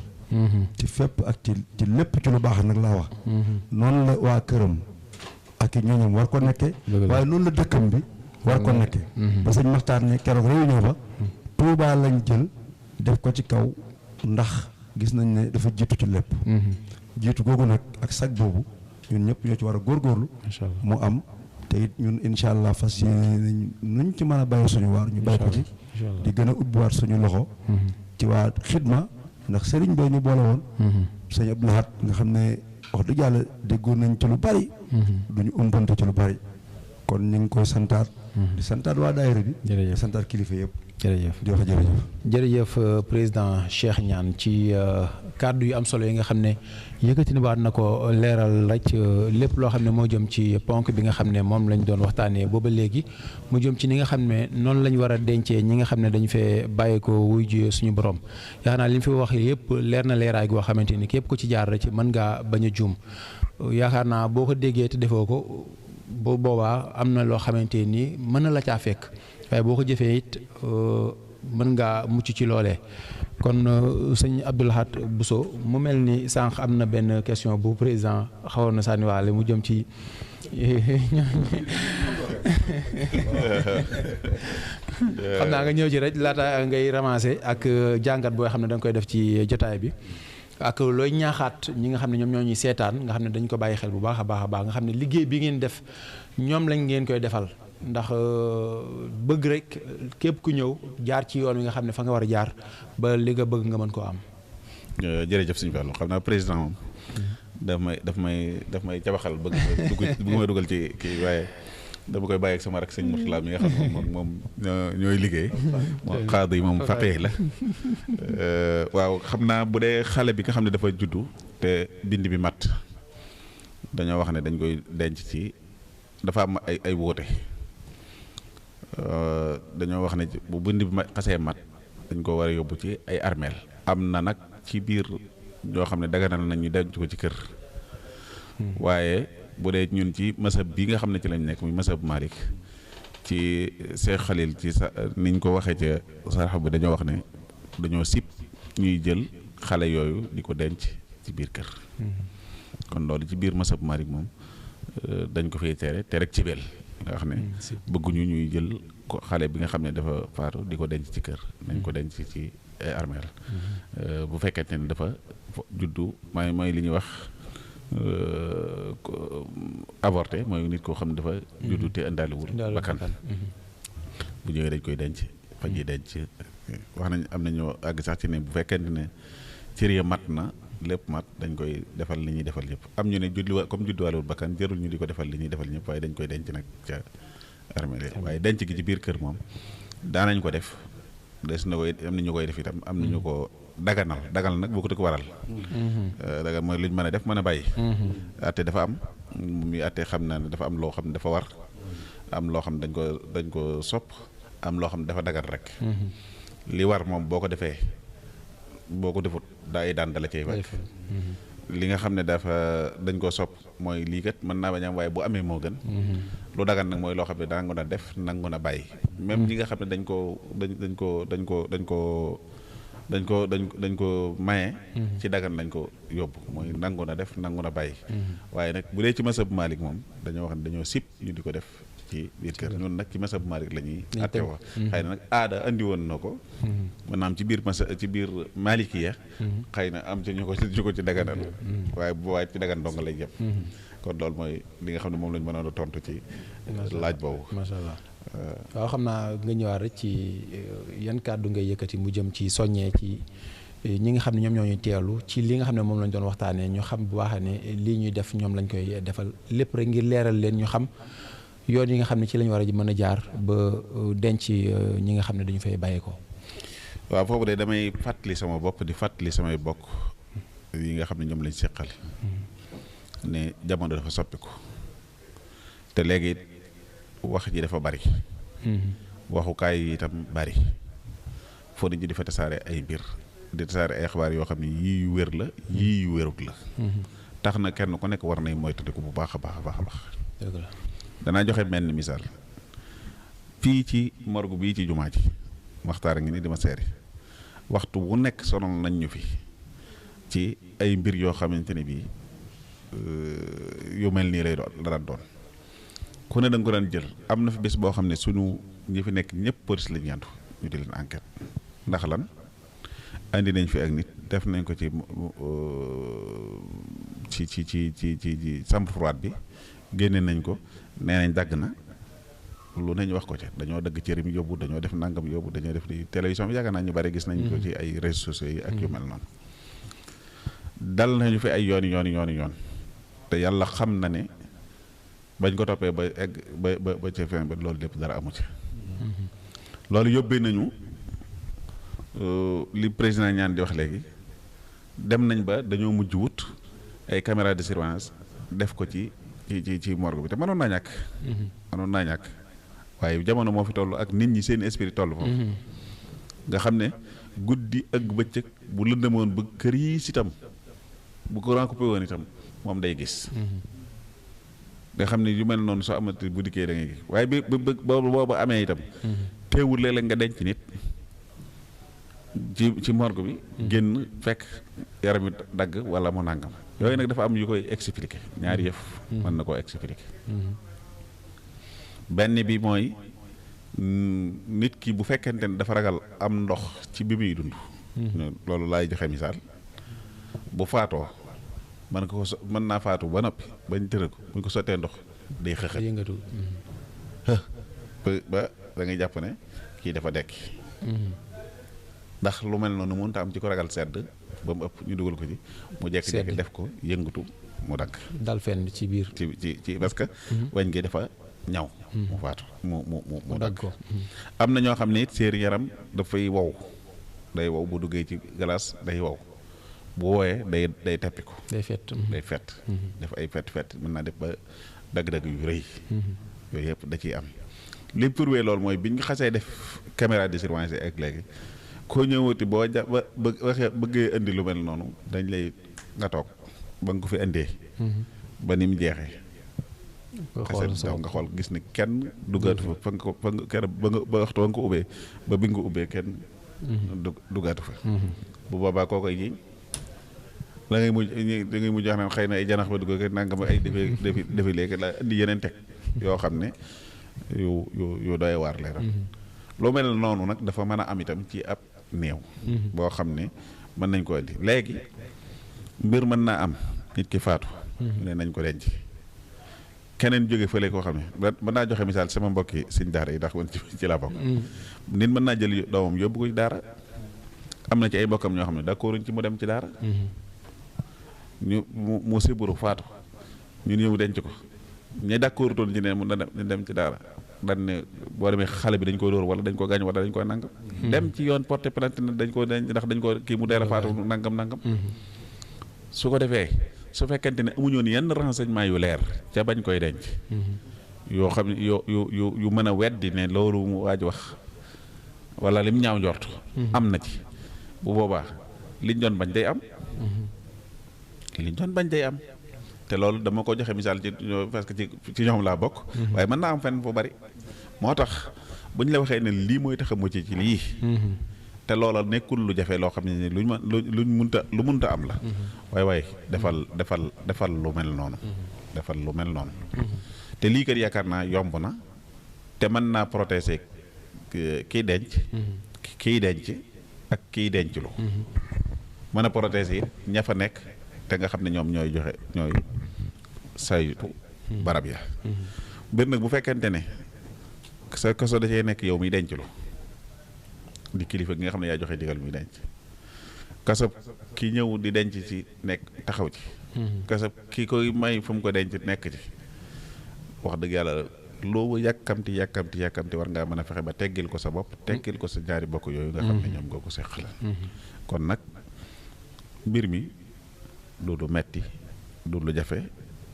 ci fépp ak ci lépp ci lu baax nag laa wax. noonu la waa këram ak i ñooñam war ko nekkee. waaye noonu la dëkkam bi war ko nekkee. ba sëñ Maxtaar ne keroog réunion ba. Touba lañ jël def ko ci kaw ndax gis nañ ne dafa jiitu ci lépp. jiitu googu nag ak sag boobu ñun ñëpp ñoo ci war a góorgóorlu. mu am te it ñun incha allah fas yéene nuñ ci mën a bàyyi suñu waar ñu bàyyi ko ci. di gën a ubbiwaat suñu loxo. ci waa xidma ndax sëriñ bee ñu boole woon. sëñ Abdou Lahad nga xam ne wax dëgg yàlla déggoon nañ ci lu bari. duñu umpante ci lu bari kon ñu ngi koy santaat. di santaat waa daayira bi. di santaat kilifa yëpp. jërëjëf di wax jërëjëf. jërëjëf président Cheikh Niane ci kàddu yu am solo yi nga xam ne yëkkati na baat na ko leeral rek lépp loo xam ne moo jëm ci ponk bi nga xam ne moom lañ doon waxtaanee booba léegi mu jëm ci ni nga xam ne noonu lañ war a dencee ñi nga xam ne dañu fee bàyyi ko wuy ji suñu borom yaakaar naa li ñu fi wax yëpp leer na leeraay goo xamante ni képp ku ci jaar rek mën ngaa bañ a juum yaakaar naa boo ko déggee te defoo ko bu boobaa am na loo xamante ni mën na la caa fekk waaye boo ko jëfee it mën ngaa mucc ci loolee kon sëñ Abdou Lahad Bousso mu mel ni sànq am na benn question bu président xawoon na sànniwaale mu jëm ci xam naa nga ñëw ci rek laata ngay ramasser ak jàngat boo xam ne da nga koy def ci jotaay bi ak looy ñaaxaat ñi nga xam ne ñoom ñoo ñuy seetaan nga xam ne dañ ko bàyyi xel bu baax a baax nga xam ne liggéey bi ngeen def ñoom lañ ngeen koy defal ndax bëgg rek képp ku ñëw jaar ci yoon wi nga xam ne fa nga war a jaar ba li nga bëgg nga mën koo am. jërëjëf sëñ Fallou xam naa président moom daf may jabaxal bëgg may dugal ci kii waaye dama koy bàyyi ak sama rak sëñ Mourtala mi nga xam ne moom ñooy liggéey moom xaadu yi moom faqee la waaw xam naa bu dee xale bi nga xam ne dafa juddu te bind bi mat dañoo wax ne dañ koy denc ci dafa am ay wóote dañoo wax ne bu bind bi xasee mat dañ ko war a yóbbu ci ay armeel am na nag ci biir ñoo xam ne daganal nañ ñu denc ko ci kër waaye bu dee ñun ci masab bi nga xam ne ci lañ nekk muy masab Malik ci Cheikh Khalil ci sa niñ ko waxee ca sarxa bi dañoo wax ne dañoo sib ñuy jël xale yooyu di ko denc ci biir kër kon loolu ci biir masab Malik moom dañ ko fay tere te rek ci bel nga xam ne bëgguñu ñuy jël ko xale bi nga xam ne dafa faatu di ko denc ci kër nañ ko denc ci armeel bu fekkente ne dafa juddu mooy li ñuy wax avorté mooy nit koo xam ne dafa juddu te indaaliwul bakkan bu ñëwee dañ koy denc fa ñuy denc wax nañ am nañoo àgg sax ci ne bu fekkente ne cër ya mat na lépp mat dañ koy defal li ñuy defal ñëpp am ñu ne comme judduwaalewul bakkan jërul ñu di ko defal li ñuy defal ñëpp waaye dañ koy denc nag ca armeel waaye denc gi ci biir kër moom daanañ ko def des na koy am na ñu koy def itam am na ñu ko daganal nag boo ko waral dagan mooy lu ñu mën a def mën a bàyyi atte dafa am muy atte xam naa ne dafa am loo xam ne dafa war am loo xam ne dañ ko sopp am loo xam ne dafa dagan rek li war moom boo ko defee boo ko defut daa daan dala cay wàcc li nga xam ne dañ koo sopp mooy lii kat mën naa bañ am waaye bu amee moo gën lu dagan nag mooy loo xam ne nangu na def nangu na bàyyi même ñi nga xam ne dañ ko maye ci dagan lañ ko yóbbu mooy nangu na def nangu na bàyyi waaye nag bu dee ci masab Malik moom dañoo wax ne dañoo sib ñu di ko def ci biir kër ñun nag ci masab Malik la ñuy atte wax xëy na nag aada andi woon na ko maanaam ci biir Malikiya xëy na am ci ñu ko ci daganal waaye bu waaye ci dagan dong lay jëm kon loolu mooy li nga xam ne moom lañ mënoon a tontu ci laaj boobu macha allah waaw xam naa nga ñëwaat rek ci yan kàddu ngay yëkkati mu jëm ci soññee ci ñi nga xam ne ñoom ñoo ñuy teelu ci li nga xam ne moom lañ doon waxtaanee ñu xam bu baax ne lii ñuy def ñoom lañ koy defal lépp rek ngir leeral leen ñu xam yoon yi nga xam ne ci lañ war a mën a jaar ba denc ñi nga xam ne dañu fay bàyyi ko. waaw foofu de damay fàttali sama bopp di fàttali samay bokk yi nga xam ne ñoom lañ seqal ne jamono dafa soppiku te léegi wax ji dafa bari waxukaay yi itam bari foo nit ñi di fa tasaare ay mbir di tasaare ay xabaar yoo xam ne yii yu wér la yii yu wérut la tax na kenn ku nekk war nay moytandiku bu baax a baax a baax a baax danaa joxe mel ni misaal fii ci morgue bii ci jumaa ji waxtaan ngi ni dima seeri waxtu wu nekk sonal nañ ñu fi ci ay mbir yoo xamante ne bii yu mel nii lay doon ku ne da nga ko daan jël am na fi bés boo xam ne sunu ñi fi nekk ñëpp police lañu yandu ñu di leen enquête ndax lan andi nañ fi ak nit def nañ ko ci chambre froide bi génne nañ ko nee nañ dagg na lu nañ wax ko ca dañoo dagg cërim yóbbu dañoo def nangam yóbbu dañoo def li télévision bi yàgg naa ñu bari gis nañ ko ci ay réseaux sociaux yi ak yu mel noonu dal nañu fi ay yoon te yàlla xam na ne bañ ko toppee ba egg ba ca fin ba loolu lépp dara amu ci. loolu yóbbee nañu li président ñaan di wax léegi dem nañ ba dañoo mujj wut ay caméra de surveillance def ko ci morgue bi te mënoon naa ñàkk. mënoon naa ñàkk waaye jamono moo fi toll ak nit ñi seen esprit toll foofu. nga xam ne guddi ak bëccëg bu lëndëmoon ba kër yi si itam bu courant coupé woon itam moom day gis. nga xam ne yu mel noonu soo amati bu dikkee da ngay gis waaye bi boobu amee itam. teewul léeg-léeg nga denc nit ci morgue bi. génn fekk yaram wi dagg wala mu nàngam. yooyu nag dafa am yu koy expliquer ñaari yëf. mën na koo expliquer. benn bi mooy nit ki bu fekkente ne dafa ragal am ndox ci bi muy dund. loolu laay joxe misaal bu faatoo mën naa faatu ba noppi bañ tëral ko buñ ko sottee ndox day xëxët yëngatu. ba da ngay jàpp ne kii dafa dekki. ndax lu mel noonu mënut a am ci ko ragal sedd ba mu ëpp ñu dugal ko ci. mu jekki-jekki def ko yëngatu mu dagg. dal fenn ci biir. ci parce que. wañ gi dafa ñaw. mu faatu mu dagg ko. am na ñoo xam ne it seen yaram dafay wow day wow bu duggee ci glace day wow bu wooyee day teppi ko. day fett. day fett. def ay fett mën naa def ba dagg-dagg yu rëy. yooyu yëpp da ciy am. li prouvé loolu mooy biñ xasee def caméra de surveillance ak léegi koo ñëwati boo waxee bëggee indi lu mel noonu dañ lay nga toog ba nga ko fi indee. ba ni mu jeexee. nga xool gis ni kenn duggaatu fa ba waxtu ba nga ko ubbee ba bi nga ko ubbee kenn duggaatu fa. bu boobaa koo koy ji da ngay mujj wax naan xëy na ay janax ba dugg nangam ay defi léegi la indi yeneen teg yoo xam ne yu doy waar leeral. lu mel noonu nag dafa mën a am itam ci ab néew. boo xam ne mën nañ ko indi léegi mbir mën naa am nit ki faatu. ne nañ ko denc. keneen jóge fële koo xam ne mën naa joxe misaal sama mbokki sëñ daara yi ndax man ci laa bokk. nit mën naa jël doomam yóbbu ko ci daara am na ci ay mbokkam ñoo xam ne d'accord ci mu dem ci daara. ñu mu siburu faatu ñu ñëw denc ko ñi d'accord toon ci ne mu dem ci daara dañ ne boo demee xale bi dañ ko dóor wala dañ ko gaañ wala dañ ko nangam. dem ci yoon porté plainte ne dañ ko denc ndax dañ ko kii mu deel a faatu nangam. su ko defee. su fekkente ne amuñoon yenn renseignement yu leer ca bañ koy denc. yoo xam ne yu mën a weddi ne loolu mu waaj wax wala lim ñaaw njort. am na ci bu boobaa liñ doon bañ day am. liñ doon bañ day am te loolu dama ko joxe misaal ci parce que ci ñoom laa bokk. waaye mën naa am fenn fu bari. moo tax buñ la waxee ne lii mooy tax a mucc ci lii. te loola nekkul lu jafe loo xam ne luñ munta am la. waaye defal lu mel noonu. defal lu mel noonu. te lii kat yaakaar naa yomb na te mën naa protéger kiy denc. kiy denc ak kiy denc lu. mën a protéger it ña fa nekk te nga xam ne ñoom ñooy saytu barab ya. mbir nag bu fekkente ne sa kaso da cee nekk yow miy denc lu. di kilifa gi nga xam ne yaa joxe digal muy denc kasab ki ñëw di denc ci nekk taxaw ci. kasab ki koy may fu mu ko denc nekk ci wax dëgg yàlla loo yàkkamti war ngaa mën a fexe ba teggil ko sa bopp teggil ko sa ñaari bokk yooyu nga xam ne ñoom nga ko seqal. kon nag mbir mi du lu metti du lu jafe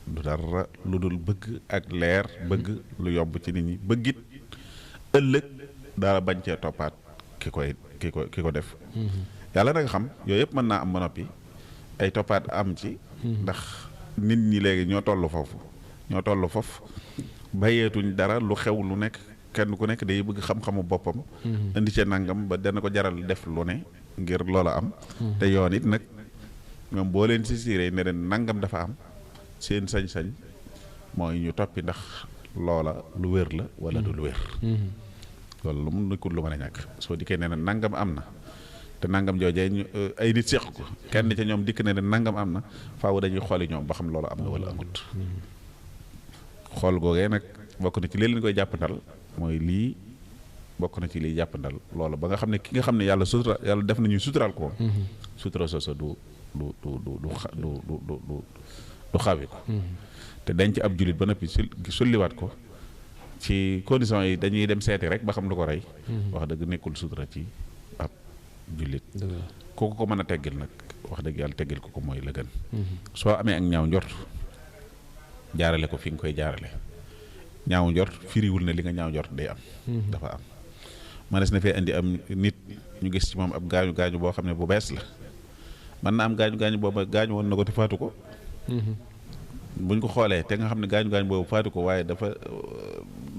du dara lu dul bëgg ak leer bëgg lu yomb ci nit ñi bëggit ëllëg dara bañ cee toppaat ki ko def. yàlla na nga xam yooyu yëpp mën naa am ba noppi ay toppaat am ci. ndax nit ñi léegi ñoo toll foofu bayeetuñ dara lu xew lu nekk kenn ku nekk day bëgg xam-xamu boppam. indi ca nangam ba dana ko jaral def lu ne ngir loola am. te yoon it nag ñoom boo leen si siiree ne leen nangam dafa am seen sañ-sañ mooy ñu toppi ndax loola lu wér la wala du lu wér. loolu lu mu nekkul lu mën a ñàkk soo dikkee nee na nangam am na te nangam joojee ñu ay nit seq ko kenn ca ñoom dikk ne nangam am na faaw dañuy xooli ñoom ba xam loolu am na wala amut. xool googee nag bokk na ci li leen koy jàppandal mooy lii bokk na ci liy jàppandal loolu ba nga xam ne ki nga xam ne yàlla def nañuy suturaal ko. sutura soosa du du xawi ko te denc ab jullit ba noppi sulliwaat ko ci conditions yi dañuy dem seeti rek ba xam lu ko rey wax dëgg nekkul sutura ci ab jullit kooku ko mën a teggil nag wax dëgg yàlla teggil ko mooy la gën soo amee ak ñaaw njort jaarale ko fi nga koy jaarale ñaaw njort firiwul ne li nga ñaaw njort day am dafa am manes na fee indi am nit ñu gis ci moom ab gaañu boo xam ne bu bees la mën na am gaañu booba gaañu woon na ko te faatu ko buñ ko xoolee te nga xam ne gaañu boobu faatu ko waaye dafa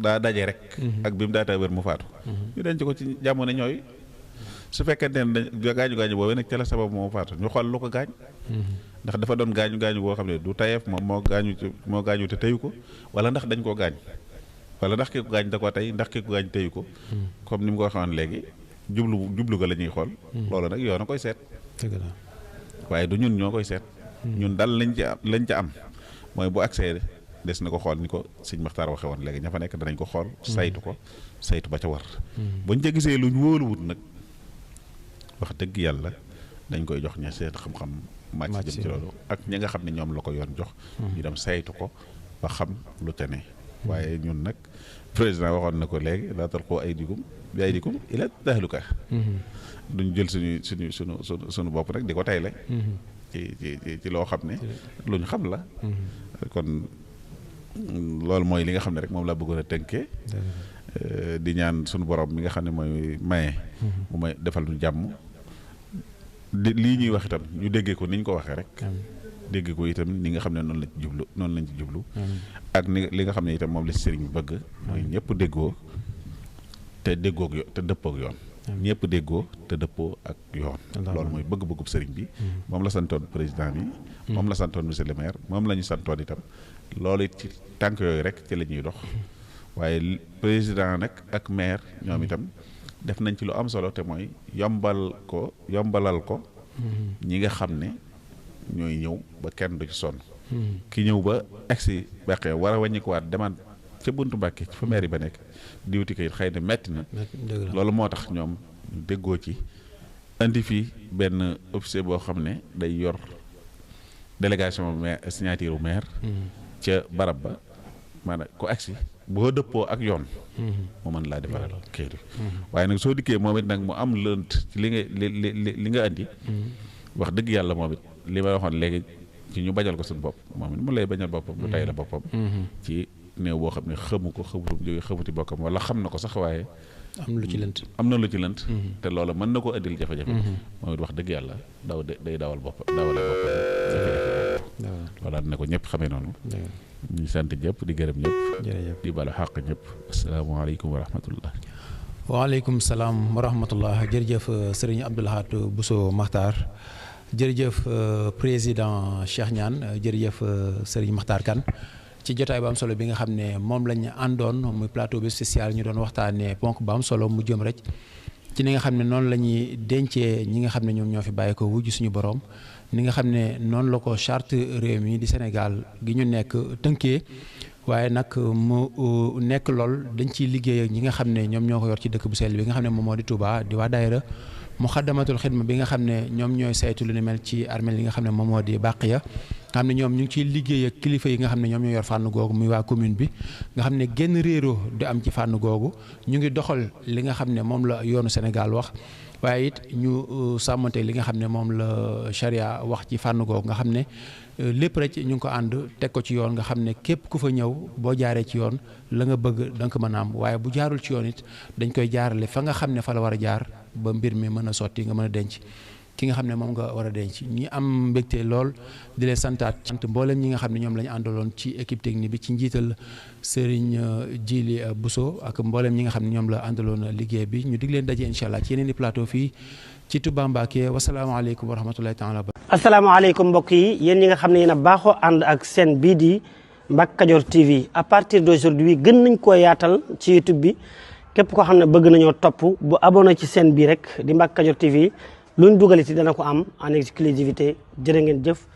daa daje rek ak bi mu daataa wér mu faatu ñu denc ko ci jamono ñooy su fekkente ne gaañu boobu nag ca la sabab moo faatu ñu xool lu ko gaañ ndax dafa doon gaañu boo xam ne du tayeef moom moo gaañu te teyu ko wala ndax dañ koo gaañ wala ndax ki ko gaañ da ko tey ndax ki ko gaañ teyu ko comme ni mu ko waxoon léegi jublu ga la ñuy xool loolu nag yoon a koy seet waaye du ñun ñoo koy seet ñun daal lañ ca am mooy bu accès des na ko xool ni ko sëñ Maxtaar waxe woon léegi ña fa nekk danañ ko xool saytu ba ca war buñ ca gisee luñ wóoluwut nag wax dëgg yàlla dañ koy jox ña seen xam-xam màcc jëm ci loolu ak ñi nga xam ne ñoom la ko yoon jox ñu dem saytu ko ba xam lu ca ne waaye ñun nag président waxoon na ko léegi laa talquu aydikum ilaa tahluka duñ jël suñu bopp nag di ko tayle ci loo xam ne luñ xam la kon loolu mooy li nga xam ne rek moom laa bëggoon a tënkee di ñaan suñu borom mi nga xam ne mooy maye mu may defal ñu jàmm lii ñuy wax itam ñu déggee ko ni ñu ko waxee rek déggee ko itam ni nga xam ne noonu lañ ci jublu ak ni li nga xam ne itam moom la sëriñ bi bëgg mooy ñëpp déggoo te dëppook yoon ñëpp déggoo te dëppoo ak yoon loolu mooy bëgg-bëggub sëriñ bi moom la santoon président bi moom la santoon monsieur le maire moom la ñu santoon itam loolu it ci tànk yooyu rek ci la ñuy dox waaye président nag ak maire ñoom itam def nañ ci lu am solo te mooy yombalal ko ñi nga xam ne ñooy ñëw ba kenn du ci sonn ki ñëw ba agsi bàqee war a wàññikuwaat demaat ca buntu Mbàkke fa maire yi ba nekk diwti kayit xëy na metti na loolu moo tax ñoom déggoo ci indi fii benn officier boo xam ne day yor délégation maire signature maire ca barab ba maanaam ko agsi boo dëppoo ak yoon mu mën laa defaral kayit waaye nag soo dikkee moom it nag mu am lënt ci li nga andi wax dëgg yàlla moom it li ma waxoon léegi ci ñu bañal ko suñu bopp moom it mu lay bañal boppam lu tay la boppam ci néew boo xam ne xamu ko xamuti bokkam wala xam na ko sax waaye am na lu ci lënt te loolu mën na ko indil jafe-jafe moom it wax dëgg yàlla day dawale boppam loolu dina ko ñëpp xamee noonu ñu sant ñëpp di gërëm ñëpp di balu xàq ñëpp asalaamaaleykum wa rahmatullah waaleykum salaam wa rahmatullah jërëjëf sëriñ Abdou Lahad Bousso Makhtar jërëjëf président Cheikh Niane jërëjëf sëriñ Makhtar Kane ci jotaay bu am solo bi nga xam ne moom lañ àndoon muy plateau bi spécial ñu doon waxtaanee ponk bu am solo mu jëm rek ci ni nga xam ne noonu la ñuy dencee ñi nga xam ne ñoom ñoo fi bàyyi ko wujj suñu borom ni nga xam ne noonu la ko charte réew mi di Sénégal gi ñu nekk tënkee waaye nag mu nekk lool dañ ciy liggéey ak ñi nga xam ne ñoom ñoo ko yor ci dëkk bu sell bi nga xam ne moom moo di Touba di waa daayira Muxaddamatul Xidma bi nga xam ne ñoom ñooy saytu lu ni mel ci armeel yi nga xam ne moom moo di Baqiya nga xam ne ñoom ñu ngi ciy liggéey ak kilifa yi nga xam ne ñoom ñoo yor fànn googu muy waa commune bi nga xam ne genn réeroo du am ci fànn googu ñu ngi doxal li nga xam ne moom la yoonu Sénégal wax waaye it ñu sàmmante li nga xam ne moom la charia wax ci fànn googu nga xam ne lépp rek ñu ngi ko ànd teg ko ci yoon nga xam ne képp ku fa ñëw boo jaaree ci yoon la nga bëgg da nga ko mën a am waaye bu jaarul ci yoon it dañ koy jaarale fa nga xam ne fa la war a jaar ba mbir mi mën a sotti nga mën a denc ki nga xam ne moom nga war a denc ñi am mbégte lool di leen santaat sant mboolem ñi nga xam ne ñoom la ñu àndaloon ci équipe technique bi ci njiital Serigne Djili Bousso ak mboolem ñi nga xam ne ñoom la àndaloon liggéey bi ñu dig leen daje incha allah ci yeneen i plateau fii ci Touba Mbacké wasalaamaaleykum wa rahmatulahi taala. asalaamaaleykum mbokk yi yéen ñi nga xam ne yéen a baaxoo ànd ak seen bii di Mbacke Kadior TV à partir d'aujourd'hui gën nañ koo yaatal ci YouTube bi képp koo xam ne bëgg nañoo topp bu abonné ci seen bii rek di Mbacke Kadior TV luñ dugal ci dana ko am en exclusivité jërë ngeen jëf